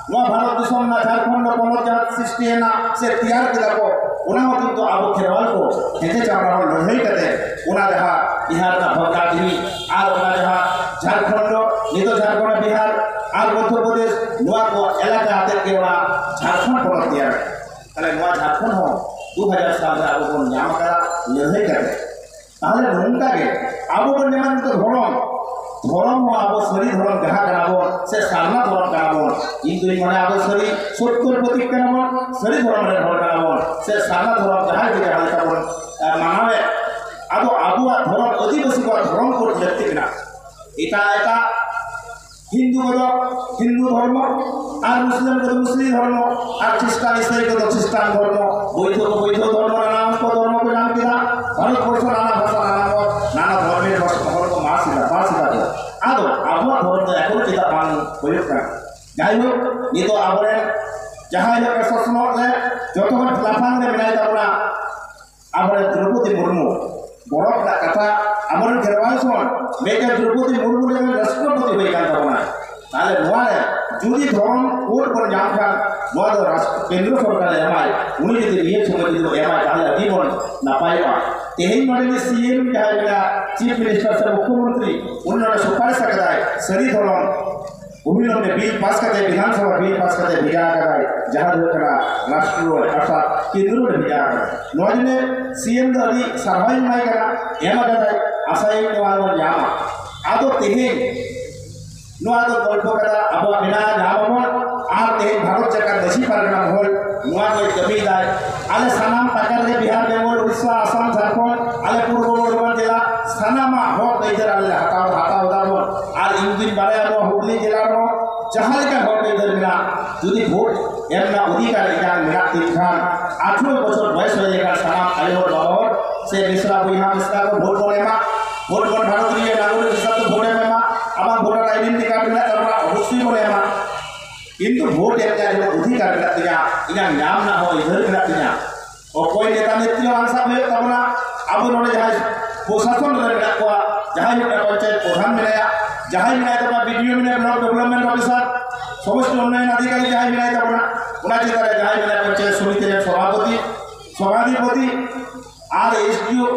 ᱱᱚᱣᱟ ᱵᱷᱟᱨᱚᱛ ᱫᱤᱥᱚᱢ ᱨᱮᱱᱟᱜ ᱡᱷᱟᱲᱠᱷᱚᱸᱰ ᱯᱚᱱᱚᱛ ᱡᱟᱦᱟᱸ ᱥᱨᱤᱥᱴᱤ ᱮᱱᱟ ᱥᱮ ᱛᱮᱭᱟᱨ ᱠᱮᱫᱟ ᱠᱚ, ᱚᱱᱟ ᱦᱚᱸ ᱠᱤᱱᱛᱩ ᱟᱵᱚ ᱠᱷᱮᱨᱣᱟᱞ ᱠᱚ ᱦᱮᱸᱫᱮ ᱪᱟᱢᱲᱟ ᱦᱚᱲ ᱞᱟᱹᱲᱦᱟᱹᱭ ᱠᱟᱛᱮ ᱚᱱᱟ ᱡᱟᱦᱟᱸ ᱵᱤᱦᱟᱨ ᱨᱮᱱᱟᱜ ᱵᱷᱚᱜᱽᱱᱟᱰᱤᱦᱤ ᱟᱨ ᱚᱱᱟ ᱡᱟᱦᱟᱸ ᱡᱷᱟᱲᱠᱷᱚᱸᱰ ᱫᱚ ᱱᱤᱛᱚᱜ ᱡᱷᱟᱲᱠᱷᱚᱸᱰ, ᱵᱤᱦᱟᱨ ᱟᱨ ᱢᱚᱫᱽᱫᱷᱚ ᱯᱨᱚᱫᱮᱥ, ᱱᱚᱣᱟ ᱠᱚ ᱮᱞᱟᱠᱟ ᱟᱛᱮᱫ ᱜᱮ ᱚᱱᱟ ᱡᱷᱟᱲᱠᱷᱚᱸᱰ ᱯᱚᱱᱚᱛ ᱛᱮᱭᱟᱨ ᱟᱠᱟᱱᱟ᱾ ᱛᱟᱦᱞᱮ ᱱᱚᱣᱟ ᱡᱷᱟᱲᱠᱷᱚᱸᱰ ᱦᱚᱸ ᱫᱩ ᱦᱟᱡᱟᱨ ᱥᱟᱞ ᱨᱮ ᱟᱵᱚ ᱵᱚᱱ ᱧᱟᱢ ᱟᱠᱟᱫᱟ ᱞᱟᱹᱲᱦᱟᱹᱭ ᱠᱟᱛᱮ᱾ ᱛᱟᱦᱞᱮ ᱱᱚᱝᱠᱟ ᱜᱮ ᱟᱵᱚ ᱵᱚᱱ ᱧᱟᱢᱟ ᱱᱤᱛᱚᱜ ᱫᱷᱚᱨᱚᱢ, ᱫᱷᱚᱨᱚᱢ ᱦᱚᱸ ᱟᱵᱚ ᱥᱟᱹᱨᱤ ᱫᱷᱚᱨᱚᱢ ᱡᱟᱦᱟᱸ ᱠᱟᱱᱟ ᱵᱚᱱ ᱥᱮ ᱥᱟᱨᱱᱟ ᱫᱷᱚᱨᱚᱢ ᱠᱟᱱᱟ ᱵᱚᱱ, ᱤᱧ ᱫᱩᱧ ᱢᱚᱱᱮᱭᱟ ᱟᱵᱚ ᱥᱟᱹᱨᱤ ᱥᱚᱛᱭᱚ ᱯᱨᱚᱛᱤᱠ ᱠᱟᱱᱟ ᱵᱚᱱ, ᱥᱟᱹᱨᱤ ᱫᱷᱚᱨᱚᱢ ᱨᱮᱱ ᱦᱚᱲ ᱠᱟᱱᱟ ᱵᱚᱱ ᱥᱮ ᱥᱟᱨᱱᱟ ᱫᱷᱚᱨᱚᱢ ᱡᱟᱦᱟᱸᱭ ᱜᱮ ᱡᱟᱦᱟᱸ ᱞᱮᱠᱟ ᱵᱚᱱ, ᱮ, ᱢᱟᱱᱟᱣᱮᱫ, ᱟᱫᱚ ᱟᱵᱚᱣᱟᱜ ᱫᱷᱚᱨᱚᱢ ᱟᱹᱫᱤᱵᱟᱹᱥᱤ ᱠᱚᱣᱟᱜ ᱫᱷᱚᱨᱚᱢ ᱠᱳᱰ ᱞᱟᱹᱠᱛᱤ ᱢᱮᱱᱟᱜᱼᱟ᱾ ᱮᱴᱟᱜ ᱮᱴᱟᱜ ᱦᱤᱱᱫᱩ ᱠᱚᱫᱚ ᱦᱤᱱᱫᱩ ᱫᱷᱚᱨᱢᱚ ᱟᱨ ᱢᱩᱥᱞᱤᱢ ᱠᱚᱫᱚ ᱢᱩᱥᱞᱤᱢ ᱫᱷᱚᱨᱢᱚ ᱟᱨ ᱠᱷᱨᱤᱥᱴᱟᱱ ᱤᱥᱟᱹᱭ ᱠᱚᱫᱚ ᱠᱷᱨᱤᱥᱴᱟᱱ ᱫᱷᱚᱨᱢᱚ, ᱵᱳᱭᱫᱷᱚ ᱠᱚ ᱵᱳᱭᱫᱷᱚ ᱫᱷᱚᱨᱢᱚ, ᱱᱟᱱᱟ ᱠᱚ ᱫᱷᱚᱨᱢᱚ ᱠᱚ ᱧᱟᱢ ᱠᱮᱫᱟ᱾ ᱵᱷᱟᱨᱚᱛ ᱵᱚᱨᱥᱚ ᱱᱟᱱᱟ ᱵᱷᱟᱥᱟ, ᱱᱟᱱᱟ ᱢᱚᱛ, ᱱᱟᱱᱟ ᱫᱷᱚᱨᱢᱮᱨ ᱦᱚᱲ ᱠᱚ ᱢᱟᱥ ᱮᱫᱟ, ᱵᱟᱥ ᱮᱫᱟ ᱠᱚ᱾ ᱟᱫᱚ ᱟᱵᱚᱣᱟᱜ ᱫᱷᱚᱨᱚᱢ ᱫᱚ ᱮᱠᱷᱚᱱ ᱪᱮᱫᱟᱜ ᱵᱟᱝ ᱦᱩᱭᱩᱜ ᱠᱟᱱᱟ? ᱡᱟᱭᱦᱳᱠ, ᱱᱤᱛᱚᱜ ᱟᱵᱚᱨᱮᱱ ᱡᱟᱦᱟᱸᱭ ᱦᱚᱸ ᱥᱟᱥᱚᱱᱚᱜ ᱨᱮ ᱡᱚᱛᱚ ᱠᱷᱚᱱ ᱞᱟᱯᱷᱟᱝ ᱨᱮ ᱢᱮᱱᱟᱭ ᱛᱟᱵᱚᱱᱟ, ᱟᱵᱚᱨᱮᱱ ᱫᱨᱚᱯᱚᱫᱤ ᱢᱩᱨᱢᱩ, ᱜᱚᱨᱚᱵ ᱨᱮᱱᱟᱜ ᱠᱟᱛᱷᱟ, ᱟᱵᱚᱨᱮᱱ ᱠᱷᱮᱨᱣᱟᱞ ᱠᱷᱚᱱ ᱢᱤᱫᱴᱮᱱ ᱫᱨᱚᱯᱚᱫᱤ ᱢᱩᱨᱢᱩ ᱞᱮᱠᱟᱱ ᱨᱟᱥᱴᱨᱚᱯᱚᱛᱤ ᱦᱩᱭ ᱠᱟᱱ ᱛᱟᱵᱚᱱᱟ᱾ ᱛᱟᱦᱞᱮ ᱱᱚᱣᱟ ᱨᱮ ᱡᱩᱫᱤ ᱫᱷᱚᱨᱚᱢ ᱠᱳᱰ ᱵᱚᱱ ᱧᱟᱢ ᱠᱷᱟᱱ, ᱱᱚᱣᱟ ᱫᱚ ᱨᱟᱥᱴᱨᱚ, ᱠᱮᱱᱫᱨᱚ ᱥᱚᱨᱠᱟᱨᱮ ᱮᱢᱟᱭ, ᱩᱱᱤ ᱡᱩᱫᱤ ᱱᱤᱭᱟᱹ ᱥᱚᱢᱚᱭ ᱡᱩᱫᱤ ᱵᱚᱱ ᱮᱢᱟᱭ, ᱛᱟᱦᱞᱮ ᱟᱹᱰᱤ ᱵᱚᱱ ᱱᱟᱯᱟᱭᱚᱜᱼᱟ᱾ ᱛᱮᱦᱮᱧ ᱱᱚᱰᱮ ᱨᱤᱱᱤᱡ ᱥᱤ ᱮᱢ ᱡᱟᱦᱟᱸᱭ ᱢᱮᱱᱟᱭᱟ, ᱪᱤᱯ ᱢᱤᱱᱤᱥᱴᱟᱨ ᱥᱮ ᱢᱩᱠᱷᱭᱚᱢᱚᱱᱛᱨᱤ, ᱩᱱᱤ ᱱᱚᱰᱮ ᱥᱩᱯᱟᱨᱤᱥ ᱟᱠᱟᱫᱟᱭ ᱥᱟᱹᱨᱤ ᱫᱷᱚᱨᱚᱢ ᱚᱵᱷᱤᱱᱚᱵ ᱨᱮ ᱵᱤᱞ ᱯᱟᱥ ᱠᱟᱛᱮ, ᱵᱤᱫᱷᱟᱱ ᱥᱚᱵᱷᱟ ᱵᱤᱞ ᱯᱟᱥ ᱠᱟᱛᱮ ᱵᱷᱮᱡᱟ ᱟᱠᱟᱫᱟᱭ, ᱡᱟᱦᱟᱸ ᱫᱚ ᱦᱩᱭᱩᱜ ᱠᱟᱱᱟ ᱨᱟᱥᱴᱨᱚ ᱨᱮ, ᱚᱨᱛᱷᱟᱛ ᱠᱮᱱᱫᱨᱚ ᱨᱮ ᱵᱷᱮᱡᱟ ᱟᱠᱟᱫᱟᱭ᱾ ᱱᱚᱣᱟ ᱡᱚᱱᱱᱮ ᱥᱤ ᱮᱢ ᱫᱚ ᱟᱹᱰᱤ ᱥᱟᱨᱦᱟᱣᱤᱧ ᱮᱢᱟᱭ ᱠᱟᱱᱟ, ᱮᱢ ᱟᱠᱟᱫᱟᱭ, ᱟᱥᱟᱭᱟᱹᱧ ᱱᱚᱣᱟ ᱵᱚᱱ ᱧᱟᱢᱟ᱾ ᱟᱫᱚ ᱛᱮᱦᱮᱧ ᱱᱚᱣᱟ ᱫᱚ ᱜᱚᱞᱯᱚ ᱠᱟᱛᱷᱟ ᱟᱵᱚᱣᱟᱜ ᱢᱮᱱᱟᱜᱼᱟ, ᱧᱟᱢ ᱟᱵᱚᱱ᱾ ᱟᱨ ᱛᱮᱦᱮᱧ ᱵᱷᱟᱨᱚᱛ ᱡᱟᱠᱟᱛ ᱢᱟᱹᱡᱷᱤ ᱯᱟᱨᱜᱟᱱᱟ ᱢᱚᱦᱚᱞ ᱱᱚᱣᱟ ᱠᱚᱭ ᱠᱟᱹᱢᱤᱭᱮᱫᱟᱭ᱾ ᱟᱞᱮ ᱥᱟᱱᱟᱢ ᱯᱟᱠᱟᱲ ᱨᱮ ᱵᱤᱦᱟᱨ, ᱵᱮᱝᱜᱚᱞ, ᱩᱲᱤᱥᱥᱟ, ᱟᱥᱟᱢ, ᱡᱷᱟᱲᱠᱷᱚᱸᱰ, ᱟᱞᱮ ᱯᱩᱨᱵᱚ ᱵᱚᱨᱫᱷᱚᱢᱟᱱ ᱡᱮᱞᱟ, ᱥᱟᱱᱟᱢᱟᱜ ᱦᱚᱠ ᱟᱹᱭᱫᱟᱹᱨ ᱟᱞᱮ ᱞᱮ ᱦᱟᱛᱟᱣ, ᱦᱟᱛᱟᱣ ᱮᱫᱟ ᱵᱚᱱ᱾ ᱟᱨ ᱤᱧ ᱫᱩᱧ ᱵᱟᱲᱟᱭᱟ ᱱᱚᱣᱟ ᱦᱩᱜᱽᱞᱤ ᱡᱮᱞᱟ ᱨᱮᱦᱚᱸ ᱡᱟᱦᱟᱸ ᱞᱮᱠᱟ ᱦᱚᱠ ᱟᱹᱭᱫᱟᱹᱨ ᱢᱮᱱᱟᱜᱼᱟ, ᱡᱩᱫᱤ ᱵᱷᱳᱴ ᱮᱢ ᱨᱮᱱᱟᱜ ᱚᱫᱷᱤᱠᱟᱨ ᱤᱧᱟᱹᱜ ᱢᱮᱱᱟᱜ ᱛᱤᱧ ᱠᱷᱟᱱ, ᱟᱴᱷᱨᱚ ᱵᱚᱪᱷᱚᱨ ᱵᱚᱭᱮᱥ ᱦᱩᱭ ᱞᱮᱠᱷᱟᱱ ᱥᱟᱱᱟᱢ ᱟᱭᱳ ᱦᱚᱲ, ᱵᱟᱵᱟ ᱦᱚᱲ ᱥᱮ ᱢᱤᱥᱨᱟ ᱵᱚᱭᱦᱟ ᱢᱤᱥᱨᱟ ᱠᱚ ᱵᱷᱳᱴ ᱵᱚᱱ ᱮᱢᱟ᱾ ᱵᱷᱳᱴ ᱵᱚᱱ ᱵᱷᱟᱨᱚᱛ ᱨᱮᱱᱟᱜ ᱱᱟᱜᱚᱨᱤᱠ ᱦᱤᱥᱟᱹᱵ ᱛᱮ ᱵᱷᱳᱴ ᱮᱢ ᱮᱢᱟ᱾ ᱟᱢᱟᱜ ᱵᱷᱳᱴᱟᱨ ᱟᱭᱰᱮᱱᱴᱤ ᱠᱟᱨᱰ ᱢᱮᱱᱟᱜ ᱛᱟᱢᱟ, ᱚᱵᱚᱥᱥᱳᱭ ᱵᱚᱱ ᱮᱢᱟ᱾ ᱠᱤᱱᱛᱩ ᱵᱷᱳᱴ ᱮᱢ ᱨᱮᱭᱟᱜ ᱡᱮᱢᱚᱱ ᱚᱫᱷᱤᱠᱟᱨ ᱢᱮᱱᱟᱜ ᱛᱤᱧᱟ, ᱤᱧᱟᱹᱜ ᱧᱟᱢ ᱨᱮᱱᱟᱜ ᱦᱚᱸ ᱟᱹᱭᱫᱟᱹᱨ ᱢᱮᱱᱟᱜ ᱛᱤᱧᱟ᱾ ᱚᱠᱚᱭ ᱱᱮᱛᱟ ᱱᱮᱛᱨᱤ ᱵᱟᱝ ᱥᱟᱵ ᱦᱩᱭᱩᱜ ᱛᱟᱵᱚᱱᱟ, ᱟᱵᱚ ᱱᱚᱰᱮ ᱡᱟᱦᱟᱸᱭ ᱯᱨᱚᱥᱟᱥᱚᱱ ᱨᱮ ᱢᱮᱱᱟᱜ ᱠᱚᱣᱟ, ᱡᱟᱦᱟᱸᱭ ᱢᱤᱫᱴᱟᱝ ᱯᱚᱧᱪᱟᱭᱮᱛ ᱯᱨᱚᱫᱷᱟᱱ ᱢᱮᱱᱟᱭᱟ, ᱡᱟᱦᱟᱸᱭ ᱢᱮᱱᱟᱭ ᱛᱟᱵᱚᱱᱟ ᱵᱤᱰᱤᱳ ᱢᱮᱱᱟᱭᱟ, ᱵᱞᱚᱠ ᱰᱮᱵᱷᱞᱚᱯᱢᱮᱱᱴ ᱚᱯᱷᱤᱥᱟᱨ, ᱥᱚᱢᱚᱥᱛᱚ ᱩᱱᱱᱚᱭᱚᱱ ᱚᱫᱷᱤᱠᱟᱨᱤ ᱡᱟᱦᱟᱸᱭ ᱢᱮᱱᱟᱭ ᱛᱟᱵᱚᱱᱟ, ᱚᱱᱟ ᱪᱮᱛᱟᱱ ᱨᱮ ᱡᱟᱦᱟᱸᱭ ᱢᱮᱱᱟᱭᱟ ᱯᱚᱧᱪᱟᱭᱮᱛ ᱥᱚᱢᱤᱛᱤ ᱨᱮᱱ ᱥᱚᱵᱷᱟᱯᱚᱛᱤ, ᱥᱚᱵᱷᱟᱫᱷᱤᱯᱚᱛᱤ ᱟᱨ ᱮᱥᱰᱤᱳ,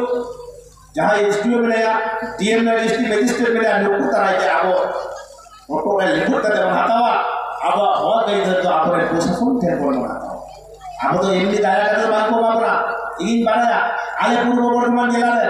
ᱡᱟᱦᱟᱸᱭ ᱮᱥᱰᱤᱳ ᱢᱮᱱᱟᱭᱟ, ᱰᱤᱮᱢ ᱢᱮᱱᱟᱭᱟ, ᱰᱤᱥᱴᱨᱤᱠᱴ ᱢᱮᱡᱤᱥᱴᱨᱮᱴ ᱢᱮᱱᱟᱭᱟ, ᱱᱩᱠᱩ ᱫᱟᱨᱟᱭ ᱛᱮ ᱟᱵᱚ ᱦᱚᱴᱚᱜ ᱨᱮ ᱞᱤᱸᱵᱩᱫ ᱠᱟᱛᱮ ᱵᱚᱱ ᱦᱟᱛᱟᱣᱟ᱾ ᱟᱵᱚᱣᱟᱜ ᱦᱚᱠ ᱟᱹᱭᱫᱟᱹᱨ ᱫᱚ ᱟᱵᱚᱨᱮᱱ ᱯᱨᱚᱥᱟᱥᱚᱱ ᱴᱷᱮᱱ ᱵᱚᱱ ᱦᱟᱛᱟᱣᱟ᱾ ᱟᱵᱚ ᱫᱚ ᱮᱢᱱᱤ ᱫᱟᱭᱟ ᱠᱟᱛᱮ ᱫᱚ ᱵᱟᱝ ᱠᱚ ᱮᱢᱟ ᱵᱚᱱᱟ᱾ ᱤᱧᱤᱧ ᱵᱟᱲᱟᱭᱟ, ᱟᱞᱮ ᱯᱩᱨᱵᱚ ᱵᱚᱨᱫᱷᱚᱢᱟᱱ ᱡᱮᱞᱟ ᱨᱮ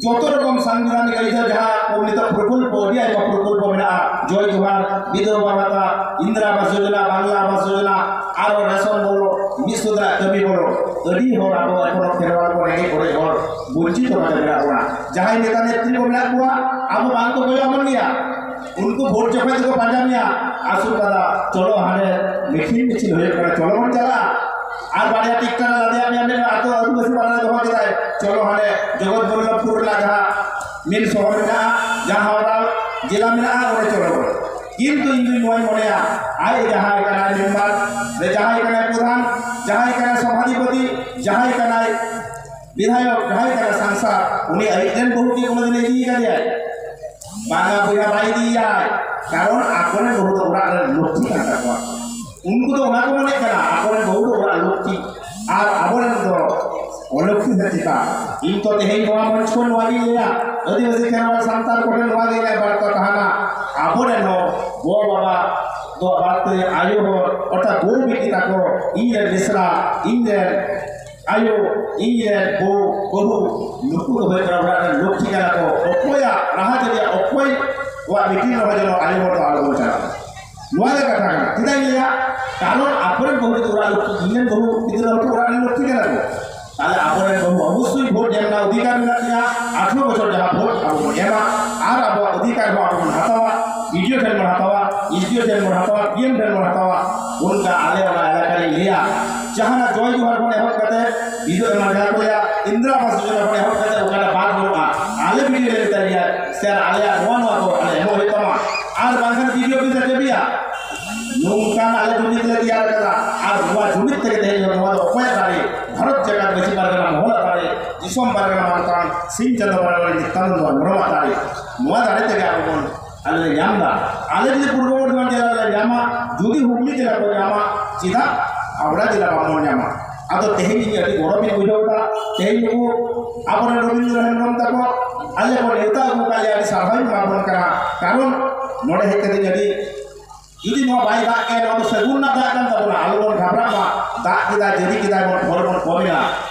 ᱡᱚᱛᱚ ᱨᱚᱠᱚᱢ ᱥᱟᱝᱵᱤᱫᱷᱟᱱᱤᱠ ᱟᱹᱭᱫᱟᱹᱨ ᱡᱟᱦᱟᱸ ᱠᱚ ᱱᱤᱛᱚᱜ ᱯᱨᱚᱠᱚᱞᱯᱚ, ᱟᱹᱰᱤ ᱟᱭᱢᱟ ᱯᱨᱚᱠᱚᱞᱯᱚ ᱢᱮᱱᱟᱜᱼᱟ, ᱡᱚᱭ ᱡᱚᱦᱟᱨ, ᱵᱤᱫᱷᱚᱵᱟ ᱵᱷᱟᱛᱟ, ᱤᱱᱫᱨᱟ ᱟᱵᱟᱥ ᱡᱳᱡᱚᱱᱟ, ᱵᱟᱝᱞᱟ ᱟᱵᱟᱥ ᱡᱳᱡᱚᱱᱟ, ᱟᱨᱚ ᱨᱮᱥᱚᱱ ᱵᱚᱞᱚ, ᱢᱤᱫ ᱥᱩᱫᱷᱟ ᱠᱟᱹᱢᱤ ᱵᱚᱞᱚ, ᱟᱹᱰᱤ ᱦᱚᱲ ᱟᱵᱚ ᱮᱠᱷᱚᱱᱳ ᱠᱷᱮᱨᱣᱟᱲ ᱠᱚ ᱨᱮᱸᱜᱮᱡ ᱚᱨᱮᱡ ᱦᱚᱲ ᱵᱚᱧᱪᱤᱛ ᱠᱟᱛᱮ ᱢᱮᱱᱟᱜ ᱵᱚᱱᱟ᱾ ᱡᱟᱦᱟᱸᱭ ᱱᱮᱛᱟ ᱱᱮᱛᱨᱤ ᱠᱚ ᱢᱮᱱᱟᱜ ᱠᱚᱣᱟ, ᱟᱵᱚ ᱵᱟᱝ ᱠᱚ ᱠᱚᱭᱚᱜ ᱟᱵᱚᱱ ᱜᱮᱭᱟ᱾ ᱩᱱᱠᱩ ᱵᱷᱳᱴ ᱡᱚᱠᱷᱚᱱ ᱫᱚᱠᱚ ᱯᱟᱸᱡᱟ ᱢᱮᱭᱟ, ᱟᱹᱥᱩᱞ ᱠᱟᱫᱟ, ᱪᱚᱞᱚ ᱦᱟᱸᱰᱮ ᱢᱤᱴᱤᱝ ᱢᱤᱪᱷᱤᱞ ᱦᱩᱭᱩᱜ ᱠᱟᱱᱟ, ᱪᱚᱞᱚ ᱵᱚᱱ ᱪᱟᱞᱟᱜᱼᱟ᱾ ᱟᱨ ᱵᱟᱨᱭᱟ ᱴᱤᱠᱴᱟᱨ ᱞᱟᱫᱮᱭᱟᱜ ᱢᱮᱭᱟ, ᱢᱮᱱᱟ ᱟᱹᱛᱩ ᱟᱹᱫᱤᱵᱟᱹᱥᱤ ᱯᱟᱲᱟ ᱨᱮ ᱫᱚᱦᱚ ᱠᱮᱫᱟᱭ, ᱪᱚᱞᱚ ᱦᱟᱸᱰᱮ ᱡᱚᱜᱚᱛ ᱵᱚᱞᱞᱚᱵᱷᱯᱩᱨ ᱨᱮᱱᱟᱜ ᱡᱟᱦᱟᱸ ᱢᱤᱞ ᱥᱚᱦᱚᱨ ᱢᱮᱱᱟᱜᱼᱟ, ᱡᱟᱦᱟᱸ ᱦᱟᱣᱲᱟ ᱡᱮᱞᱟ ᱢᱮᱱᱟᱜᱼᱟ, ᱚᱸᱰᱮ ᱪᱚᱞᱚ ᱵᱚᱱ᱾ ᱠᱤᱱᱛᱩ ᱤᱧ ᱫᱩᱧ ᱱᱚᱣᱟᱧ ᱢᱚᱱᱮᱭᱟ, ᱟᱡ ᱡᱟᱦᱟᱸᱭ ᱠᱟᱱᱟᱭ ᱢᱮᱢᱵᱟᱨ, ᱥᱮ ᱡᱟᱦᱟᱸᱭ ᱠᱟᱱᱟᱭ ᱯᱨᱚᱫᱷᱟᱱ, ᱡᱟᱦᱟᱸᱭ ᱠᱟᱱᱟᱭ ᱥᱚᱵᱷᱟᱫᱷᱤᱯᱚᱛᱤ, ᱡᱟᱦᱟᱸᱭ ᱠᱟᱱᱟᱭ ᱵᱤᱫᱷᱟᱭᱚᱠ, ᱡᱟᱦᱟᱸᱭ ᱠᱟᱱᱟᱭ ᱥᱟᱝᱥᱟᱫ, ᱩᱱᱤ ᱟᱡ ᱨᱮᱱ ᱵᱟᱹᱦᱩ ᱜᱮ ᱠᱳᱱᱳ ᱫᱤᱱᱮ ᱤᱫᱤ ᱠᱟᱫᱮᱭᱟᱭ? ᱵᱟᱝᱟ ᱵᱚᱭᱦᱟ, ᱵᱟᱭ ᱤᱫᱤᱭᱟᱭ᱾ ᱠᱟᱨᱚᱱ ᱟᱠᱚᱨᱮᱱ ᱵᱟᱹᱦᱩ ᱫᱚ ᱚᱲᱟᱜ ᱨᱮᱱ ᱞᱚᱠᱠᱷᱤ ᱠᱟᱱ ᱛᱟᱠᱚᱣᱟ᱾ ᱩᱱᱠᱩ ᱫᱚ ᱚᱱᱟ ᱠᱚ ᱢᱚᱱᱮᱜ ᱠᱟᱱᱟ ᱟᱠᱚᱨᱮᱱ ᱵᱟᱹᱦᱩ ᱫᱚ ᱚᱲᱟᱜ ᱞᱚᱠᱠᱷᱤ, ᱟᱨ ᱟᱵᱚᱨᱮᱱ ᱫᱚ ᱚᱞᱚᱠᱠᱷᱤ ᱥᱮ ᱪᱮᱛᱟ? ᱤᱧ ᱛᱚ ᱛᱮᱦᱮᱧ ᱱᱚᱣᱟ ᱢᱚᱧᱪ ᱠᱷᱚᱱ ᱱᱚᱣᱟ ᱜᱤᱧ ᱞᱟᱹᱭᱟ, ᱟᱹᱫᱤᱵᱟᱹᱥᱤ ᱠᱷᱮᱨᱣᱟᱲ ᱥᱟᱱᱛᱟᱲ ᱠᱚᱴᱷᱮᱱ ᱱᱚᱣᱟ ᱜᱮ ᱤᱧᱟᱹᱜ ᱵᱟᱨᱛᱟ ᱛᱟᱦᱮᱱᱟ, ᱟᱵᱚᱨᱮᱱ ᱦᱚᱸ ᱜᱚ ᱵᱟᱵᱟ ᱫᱚ ᱵᱟᱨᱛᱮ ᱟᱭᱳ ᱦᱚᱲ, ᱚᱨᱛᱷᱟᱛ ᱵᱟᱹᱦᱩ ᱵᱤᱴᱤ ᱛᱟᱠᱚ, ᱤᱧ ᱨᱮᱱ ᱢᱤᱥᱨᱟ, ᱤᱧ ᱨᱮᱱ ᱟᱭᱳ, ᱤᱧ ᱨᱮᱱ ᱵᱟᱹᱦᱩ, ᱵᱟᱹᱦᱩ, ᱱᱩᱠᱩ ᱫᱚ ᱦᱩᱭᱩᱜ ᱠᱟᱱᱟ ᱚᱲᱟᱜ ᱨᱮᱱ ᱞᱚᱠᱠᱷᱤ ᱠᱟᱱᱟ ᱠᱚ᱾ ᱚᱠᱚᱭᱟᱜ ᱨᱟᱦᱟ ᱡᱟᱹᱨᱤᱭᱟ, ᱚᱠᱚᱭ ᱠᱚᱣᱟᱜ ᱢᱤᱴᱤᱝ ᱨᱮᱦᱚᱸ ᱡᱮᱱᱚ ᱟᱭᱳ ᱦᱚᱲ ᱫᱚ ᱟᱞᱚ ᱵᱚᱱ ᱪᱟᱞᱟᱜ᱾ ᱱᱚᱣᱟ ᱜᱮ ᱠᱟᱛᱷᱟ ᱠᱟᱱᱟ᱾ ᱪᱮᱫᱟᱜ ᱤᱧ ᱞᱟᱹᱭᱟ? ᱠᱟᱨᱚᱱ ᱟᱠᱚᱨᱮᱱ ᱵᱟᱹᱦᱩ ᱫᱚ ᱚᱲᱟᱜ ᱞᱚᱠᱠᱷᱤ, ᱤᱧ ᱨᱮᱱ ᱵᱟᱹᱦᱩ ᱜᱤᱫᱽᱨᱟᱹ ᱦᱚᱸ ᱚᱲᱟᱜ ᱨᱮᱱ ᱞᱚᱠᱠᱷᱤ ᱠᱟᱱᱟ ᱠᱚ᱾ ᱛᱟᱦᱞᱮ ᱟᱵᱚᱨᱮᱱ ᱵᱟᱹᱦᱩ ᱚᱵᱚᱥᱥᱳᱭ ᱵᱷᱳᱴ ᱮᱢ ᱨᱮᱱᱟᱜ ᱚᱫᱷᱤᱠᱟᱨ ᱢᱮᱱᱟᱜ ᱛᱟᱭᱟ᱾ ᱟᱴᱷᱨᱚ ᱵᱚᱪᱷᱚᱨ ᱡᱟᱦᱟᱸ ᱵᱷᱳᱴ ᱟᱵᱚ ᱵᱚᱱ ᱮᱢᱟ, ᱟᱨ ᱟᱵᱚᱣᱟᱜ ᱚᱫᱷᱤᱠᱟᱨ ᱦᱚᱸ ᱟᱵᱚ ᱵᱚᱱ ᱦᱟᱛᱟᱣᱟ, ᱵᱤᱰᱤᱳ ᱴᱷᱮᱱ ᱵᱚᱱ ᱦᱟᱛᱟᱣᱟ, ᱮᱥᱰᱤᱳ ᱴᱷᱮᱱ ᱵᱚᱱ ᱦᱟᱛᱟᱣᱟ, ᱰᱤᱮᱢ ᱴᱷᱮᱱ ᱵᱚᱱ ᱦᱟᱛᱟᱣᱟ᱾ ᱚᱱᱠᱟ ᱟᱞᱮ ᱚᱱᱟ ᱮᱞᱟᱠᱟ ᱨᱤᱧ ᱞᱟᱹᱭᱟ, ᱡᱟᱦᱟᱱᱟᱜ ᱡᱚᱭ ᱡᱚᱦᱟᱨ ᱠᱷᱚᱱ ᱮᱦᱚᱵ ᱠᱟᱛᱮ ᱵᱤᱰᱤᱳ ᱮᱢᱟ ᱡᱟᱦᱟᱸ ᱠᱚ ᱞᱟᱹᱭᱟ, ᱤᱱᱫᱨᱟ ᱟᱵᱟᱥ ᱡᱳᱡᱚᱱᱟ ᱠᱷᱚᱱ ᱮᱦᱚᱵ ᱠᱟᱛᱮ ᱚᱠᱟᱴᱟᱜ ᱵᱟᱫ ᱵᱟᱹᱱᱩᱜᱼᱟ, ᱟᱞᱮ ᱵᱤᱰᱤᱳ ᱞᱮ ᱢᱮᱛᱟ ᱞᱮᱭᱟ, ᱥᱮ ᱟᱞᱮᱭᱟᱜ ᱱᱚᱣᱟ ᱱᱚᱣᱟ ᱠᱚ ᱟᱞᱮ ᱮᱢᱚᱜ ᱦᱩᱭᱩᱜ ᱛᱟᱢᱟ᱾ ᱟᱨ ᱵᱟᱝᱠᱷᱟᱱ ᱵᱤᱰᱤᱳ ᱚᱯᱷᱤᱥ ᱨᱮ ᱪᱟᱹᱵᱤᱭᱟ᱾ ᱱᱚᱝᱠᱟᱱ ᱟᱞᱮ ᱡᱩᱢᱤᱫ ᱞᱮ ᱛᱮᱭᱟᱨ ᱠᱟᱫᱟ᱾ ᱟᱨ ᱱᱚᱣᱟ ᱡᱩᱢᱤᱫ ᱛᱮᱜᱮ ᱛᱮᱦᱮᱧ ᱱᱚᱣᱟ ᱫᱚ ᱚᱠᱚᱭᱟᱜ ᱫᱟᱲᱮ? ᱵᱷᱟᱨᱚᱛ ᱡᱟᱠᱟᱛ ᱢᱟᱹᱡᱷᱤ ᱯᱟᱨᱜᱟᱱᱟ ᱢᱚᱦᱚᱞᱟᱜ ᱫᱟᱲᱮ᱾ ᱫᱤᱥᱚᱢ ᱯᱟᱨᱜᱟᱱᱟ ᱢᱟᱱᱚᱛᱟᱱ ᱥᱤᱧ ᱪᱟᱸᱫᱚ ᱵᱟᱨᱟᱵᱟᱨᱤ ᱱᱤᱛᱟᱱᱟᱱᱫ ᱦᱮᱢᱵᱨᱚᱢᱟᱜ ᱫᱟᱲᱮ, ᱱᱚᱣᱟ ᱫᱟᱲᱮ ᱛᱮᱜᱮ ᱟᱵᱚ ᱵᱚᱱ ᱟᱞᱮ ᱞᱮ ᱧᱟᱢ ᱮᱫᱟ᱾ ᱟᱞᱮ ᱡᱩᱫᱤ ᱯᱩᱨᱵᱚ ᱵᱚᱨᱫᱷᱚᱢᱟᱱ ᱡᱮᱞᱟ ᱨᱮᱞᱮ ᱧᱟᱢᱟ, ᱡᱩᱫᱤ ᱦᱩᱜᱽᱞᱤ ᱡᱮᱞᱟ ᱠᱚ ᱧᱟᱢᱟ, ᱪᱮᱫᱟᱜ ᱦᱟᱣᱲᱟ ᱡᱮᱞᱟ ᱵᱟᱵᱚᱱ ᱧᱟᱢᱟ? ᱟᱫᱚ ᱛᱮᱦᱮᱧ ᱤᱧ ᱟᱹᱰᱤ ᱜᱚᱨᱚᱵᱤᱧ ᱵᱩᱡᱷᱟᱹᱣ ᱮᱫᱟ᱾ ᱛᱮᱦᱮᱧ ᱱᱩᱠᱩ ᱟᱵᱚᱨᱮᱱ ᱨᱚᱵᱤᱱᱫᱨᱚ ᱦᱮᱢᱵᱨᱚᱢ ᱛᱟᱠᱚ ᱟᱞᱮ ᱠᱚ ᱱᱮᱣᱛᱟ ᱟᱹᱜᱩ ᱠᱟᱜ ᱞᱮᱭᱟ, ᱟᱹᱰᱤ ᱥᱟᱨᱦᱟᱣᱤᱧ ᱮᱢᱟ ᱵᱚᱱ ᱠᱟᱱᱟ᱾ ᱠᱟᱨᱚᱱ ᱱᱚᱰᱮ ᱦᱮᱡ ᱠᱟᱛᱮ ᱟᱹᱰᱤ ᱡᱩᱫᱤ ᱱᱚᱣᱟ ᱵᱟᱭ ᱫᱟᱜ ᱠᱮᱭᱟ, ᱱᱚᱣᱟ ᱫᱚ ᱥᱟᱹᱜᱩᱱ ᱨᱮᱱᱟᱜ ᱫᱟᱜ ᱠᱟᱱ ᱛᱟᱵᱚᱱᱟ᱾ ᱟᱞᱚ ᱵᱚᱱ ᱜᱷᱟᱵᱽᱲᱟᱜ ᱢᱟ᱾ ᱫᱟᱜ ᱠᱮᱫᱟ, ᱡᱟᱹᱲᱤ ᱠᱮᱫᱟᱭ, ᱵᱚᱱ ᱯᱷᱚᱞ ᱵᱚᱱ ᱠᱚᱢᱮᱜᱼᱟ,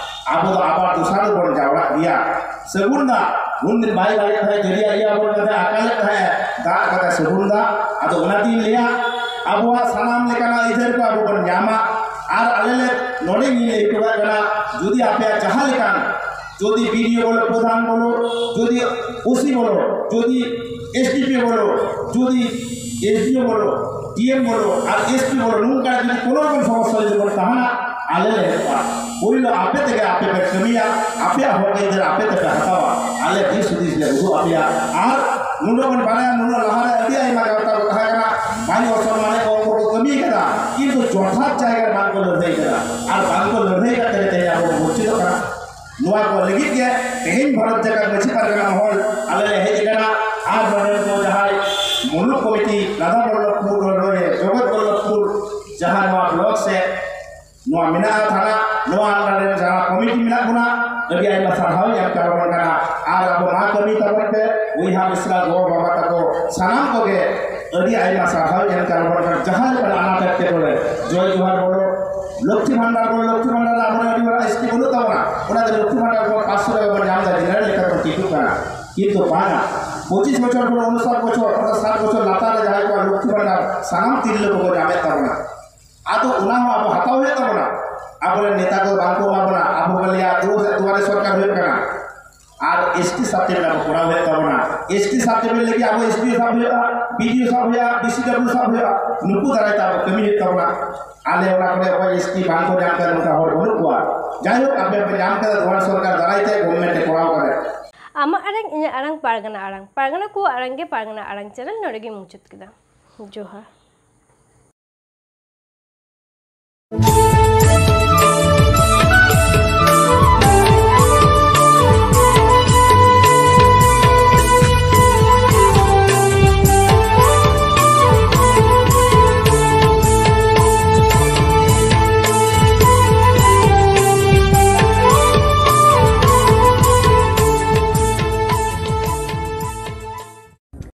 ᱟᱵᱚ ᱫᱚ ᱟᱵᱟᱨ ᱫᱚᱥᱟᱨ ᱨᱮᱵᱚᱱ ᱡᱟᱣᱨᱟᱜ ᱜᱮᱭᱟ᱾ ᱥᱟᱹᱜᱩᱱ ᱫᱟᱜ ᱩᱱᱫᱤᱱ ᱵᱟᱭ ᱫᱟᱜᱮᱫ ᱛᱟᱦᱮᱸᱫ, ᱡᱟᱹᱲᱤᱭᱟᱜ ᱜᱮᱭᱟ ᱵᱚᱱ ᱠᱟᱛᱮ ᱟᱠᱟᱞᱮᱫ ᱛᱟᱦᱮᱸᱫ, ᱫᱟᱜ ᱠᱟᱫᱟᱭ ᱥᱟᱹᱜᱩᱱ ᱫᱟᱜ᱾ ᱟᱫᱚ ᱚᱱᱟᱛᱤᱧ ᱞᱟᱹᱭᱟ, ᱟᱵᱚᱣᱟᱜ ᱥᱟᱱᱟᱢ ᱞᱮᱠᱟᱱᱟᱜ ᱟᱹᱭᱫᱟᱹᱨ ᱠᱚ ᱟᱵᱚ ᱵᱚᱱ ᱧᱟᱢᱟ᱾ ᱟᱨ ᱟᱞᱮ ᱞᱮ ᱱᱚᱰᱮ ᱜᱤᱧ ᱞᱟᱹᱭ ᱦᱚᱴᱚ ᱠᱟᱜ ᱠᱟᱱᱟ, ᱡᱩᱫᱤ ᱟᱯᱮᱭᱟᱜ ᱡᱟᱦᱟᱸ ᱞᱮᱠᱟᱱ ᱡᱩᱫᱤ ᱵᱤᱰᱤᱳ ᱵᱚᱞᱚ, ᱯᱨᱚᱫᱷᱟᱱ ᱵᱚᱞᱚ, ᱡᱩᱫᱤ ᱳᱥᱤ ᱵᱚᱞᱚ, ᱡᱩᱫᱤ ᱮᱥᱰᱤᱯᱤ ᱵᱚᱞᱚ, ᱡᱩᱫᱤ ᱮᱥᱰᱤᱳ ᱵᱚᱞᱚ, ᱰᱤᱮᱢ ᱵᱚᱞᱚ ᱟᱨ ᱮᱥᱯᱤ ᱵᱚᱞᱚ, ᱱᱚᱝᱠᱟ ᱡᱩᱫᱤ ᱠᱳᱱᱳ ᱨᱚᱠᱚᱢ ᱥᱚᱢᱚᱥᱥᱟ ᱡᱩᱫᱤ ᱵᱚᱱ ᱛᱟᱦᱮᱱᱟ, ᱟᱞᱮ ᱞᱮ ᱦᱮᱡᱩᱜᱼᱟ᱾ ᱯᱳᱭᱞᱳ ᱟᱯᱮ ᱛᱮᱜᱮ ᱟᱯᱮ ᱯᱮ ᱠᱟᱹᱢᱤᱭᱟ, ᱟᱯᱮᱭᱟᱜ ᱦᱚᱠ ᱟᱹᱭᱫᱟᱹᱨ ᱟᱯᱮ ᱛᱮᱯᱮ ᱦᱟᱛᱟᱣᱟ, ᱟᱞᱮ ᱫᱤᱥ ᱦᱩᱫᱤᱥ ᱞᱮ ᱩᱫᱩᱜ ᱟᱯᱮᱭᱟ᱾ ᱟᱨ ᱱᱩᱱᱟᱹᱜ ᱵᱚᱱ ᱵᱟᱲᱟᱭᱟ, ᱱᱩᱱᱟᱹᱜ ᱞᱟᱦᱟᱨᱮ ᱟᱹᱰᱤ ᱟᱭᱢᱟ ᱜᱟᱶᱛᱟ ᱠᱚ ᱛᱟᱦᱮᱸ ᱠᱟᱱᱟ, ᱵᱟᱝ ᱚᱥᱚᱱᱢᱟᱱᱮ ᱠᱚ ᱩᱱᱠᱩ ᱠᱚ ᱠᱟᱹᱢᱤ ᱠᱟᱫᱟ, ᱠᱤᱱᱛᱩ ᱡᱚᱛᱷᱟᱛ ᱡᱟᱭᱜᱟ ᱨᱮ ᱵᱟᱝ ᱠᱚ ᱞᱟᱹᱲᱦᱟᱹᱭ ᱠᱟᱫᱟ᱾ ᱟᱨ ᱵᱟᱝ ᱠᱚ ᱞᱟᱹᱲᱦᱟᱹᱭ ᱠᱟᱛᱮ ᱛᱮᱦᱮᱧ ᱟᱵᱚ ᱵᱚᱱ ᱵᱚᱧᱪᱤᱛᱚᱜ ᱠᱟᱱᱟ᱾ ᱱᱚᱣᱟ ᱠᱚ ᱞᱟᱹᱜᱤᱫ ᱜᱮ ᱛᱮᱦᱮᱧ ᱵᱷᱟᱨᱚᱛ ᱡᱟᱠᱟᱛ ᱢᱟᱹᱡᱷᱤ ᱯᱟᱨᱜᱟᱱᱟ ᱢᱚᱦᱚᱞ ᱟᱞᱮ ᱞᱮ ᱦᱮᱡ ᱟᱠᱟᱱᱟ᱾ ᱟᱨ ᱱᱚᱰᱮ ᱠᱚ ᱡᱟᱦᱟᱸᱭ ᱢᱩᱞᱩᱠ ᱠᱚᱢᱤᱴᱤ, ᱨᱟᱫᱷᱟ ᱵᱚᱞᱞᱚᱵᱷᱯᱩᱨ, ᱱᱚᱰᱮ ᱡᱚᱜᱚᱛ ᱵᱚᱞᱞᱚᱵᱷᱯᱩᱨ, ᱡᱟᱦᱟᱸ ᱱᱚᱣᱟ ᱵᱞᱚᱠ ᱥᱮ ᱱᱚᱣᱟ ᱢᱮᱱᱟᱜᱼᱟ ᱛᱷᱟᱱᱟ, ᱱᱚᱣᱟ ᱟᱱᱰᱟᱨ ᱨᱮ ᱡᱟᱦᱟᱸ ᱠᱚᱢᱤᱴᱤ ᱢᱮᱱᱟᱜ ᱵᱚᱱᱟ, ᱟᱹᱰᱤ ᱟᱭᱢᱟ ᱥᱟᱨᱦᱟᱣ ᱤᱧ ᱮᱢ ᱪᱟᱞ ᱟᱵᱚᱱ ᱠᱟᱱᱟ᱾ ᱟᱨ ᱟᱵᱚ ᱢᱟ ᱠᱟᱹᱢᱤ ᱛᱟᱵᱚᱱ ᱯᱮ, ᱵᱚᱭᱦᱟ ᱢᱤᱥᱨᱟ, ᱜᱚ ᱵᱟᱵᱟ ᱛᱟᱠᱚ, ᱥᱟᱱᱟᱢ ᱠᱚᱜᱮ ᱟᱹᱰᱤ ᱟᱭᱢᱟ ᱥᱟᱨᱦᱟᱣ ᱤᱧ ᱮᱢ ᱪᱟᱞ ᱟᱵᱚᱱ ᱠᱟᱱᱟ᱾ ᱡᱟᱦᱟᱸ ᱞᱮᱠᱟᱱᱟᱜ ᱟᱱᱟᱴ ᱮᱴᱠᱮᱴᱚᱬᱮ, ᱡᱚᱭ ᱡᱚᱦᱟᱨ ᱵᱚᱞᱚ, ᱞᱚᱠᱠᱷᱤ ᱵᱷᱟᱱᱰᱟᱨ ᱵᱚᱞᱚ, ᱞᱚᱠᱠᱷᱤ ᱵᱷᱟᱱᱰᱟᱨ ᱨᱮ ᱟᱵᱚᱨᱮᱱ ᱟᱹᱰᱤ ᱦᱚᱲᱟᱜ ᱮᱥᱴᱤ ᱵᱟᱹᱱᱩᱜ ᱛᱟᱵᱚᱱᱟ, ᱚᱱᱟᱛᱮ ᱞᱚᱠᱠᱷᱤ ᱵᱷᱟᱱᱰᱟᱨ ᱠᱷᱚᱱ ᱯᱟᱸᱪᱥᱚ ᱴᱟᱠᱟ ᱵᱚᱱ ᱧᱟᱢ ᱮᱫᱟ, ᱡᱮᱱᱟᱨᱮᱞ ᱞᱮᱠᱟ ᱵᱚᱱ ᱴᱷᱤᱠᱚᱜ ᱠᱟᱱᱟ᱾ ᱠᱤᱱᱛᱩ ᱵᱟᱝᱟ, ᱯᱚᱸᱪᱤᱥ ᱵᱚᱪᱷᱚᱨ ᱠᱷᱚᱱ ᱩᱱᱩᱥᱟᱴ ᱵᱚᱪᱷᱚᱨ, ᱚᱨᱛᱷᱟᱛ ᱥᱟᱴ ᱵᱚᱪᱷᱚᱨ ᱞᱟᱛᱟᱨ ᱨᱮ ᱡᱟᱦᱟᱸᱭ ᱠᱚᱣᱟᱜ ᱞᱚᱠᱠᱷᱤ ᱵᱷᱟᱱᱰᱟᱨ, ᱥᱟᱱᱟᱢ ᱛᱤᱨᱞᱟᱹ ᱠᱚᱠᱚ ᱧᱟᱢᱮᱫ ᱛᱟᱵᱚᱱᱟ᱾ ᱟᱫᱚ ᱚᱱᱟ ᱦᱚᱸ ᱟᱵᱚ ᱦᱟᱛᱟᱣ ᱦᱩᱭᱩᱜ ᱛᱟᱵᱚᱱᱟ᱾ ᱟᱵᱚᱨᱮᱱ ᱱᱮᱛᱟ ᱠᱚ ᱵᱟᱝ ᱠᱚ ᱮᱢᱟ ᱵᱚᱱᱟ, ᱟᱵᱚ ᱵᱚᱱ ᱞᱟᱹᱭᱟ ᱫᱩᱣᱟᱨᱮ ᱥᱚᱨᱠᱟᱨ ᱦᱩᱭᱩᱜ ᱠᱟᱱᱟ᱾ ᱟᱨ ᱮᱥᱴᱤ ᱥᱟᱨᱴᱤᱯᱷᱤᱠᱮᱴ ᱟᱵᱚ ᱠᱚᱨᱟᱣ ᱦᱩᱭᱩᱜ ᱛᱟᱵᱚᱱᱟ᱾ ᱮᱥᱴᱤ ᱥᱟᱨᱴᱤᱯᱷᱤᱠᱮᱴ ᱞᱟᱹᱜᱤᱫ ᱟᱵᱚ ᱮᱥᱰᱤᱳ ᱥᱟᱵ ᱦᱩᱭᱩᱜᱼᱟ, ᱵᱤᱰᱤᱳ ᱥᱟᱵ ᱦᱩᱭᱩᱜᱼᱟ, ᱵᱤᱥᱤᱰᱟᱵᱞᱤᱭᱩ ᱥᱟᱵ ᱦᱩᱭᱩᱜᱼᱟ, ᱱᱩᱠᱩ ᱫᱟᱨᱟᱭ ᱛᱮ ᱟᱵᱚ ᱠᱟᱹᱢᱤ ᱦᱩᱭᱩᱜ ᱛᱟᱵᱚᱱᱟ᱾ ᱟᱞᱮ ᱚᱱᱟ ᱠᱚᱨᱮ ᱚᱠᱚᱭ ᱮᱥᱴᱤ ᱵᱟᱝ ᱠᱚ ᱧᱟᱢ ᱠᱟᱱᱟ, ᱱᱚᱝᱠᱟ ᱦᱚᱲ ᱵᱟᱹᱱᱩᱜ ᱠᱚᱣᱟ᱾ ᱡᱟᱭᱦᱳᱠ, ᱟᱯᱮ ᱯᱮ ᱧᱟᱢ ᱠᱟᱫᱟ, ᱫᱩᱣᱟᱨ ᱥᱚᱨᱠᱟᱨ ᱫᱟᱨᱟᱭ ᱛᱮ ᱜᱚᱵᱷᱚᱨᱱᱢᱮᱱᱴ ᱮ ᱠᱚᱨᱟᱣ ᱠᱟᱫᱟ᱾ ᱟᱢᱟᱜ ᱟᱲᱟᱝ, ᱤᱧᱟᱹᱜ ᱟᱲᱟᱝ, ᱯᱟᱨᱜᱟᱱᱟ ᱟᱲᱟᱝ, ᱯᱟᱨᱜᱟᱱᱟ ᱠᱚᱣᱟᱜ ᱟᱲᱟᱝ ᱜᱮ ᱯᱟᱨᱜᱟᱱᱟ ᱟᱲᱟᱝ ᱪᱮᱱᱮᱞ ᱱᱚᱰᱮ ᱜᱮ ᱢᱩᱪᱟᱹᱫ ᱠᱮᱫᱟ᱾ ᱡᱚᱦᱟᱨ᱾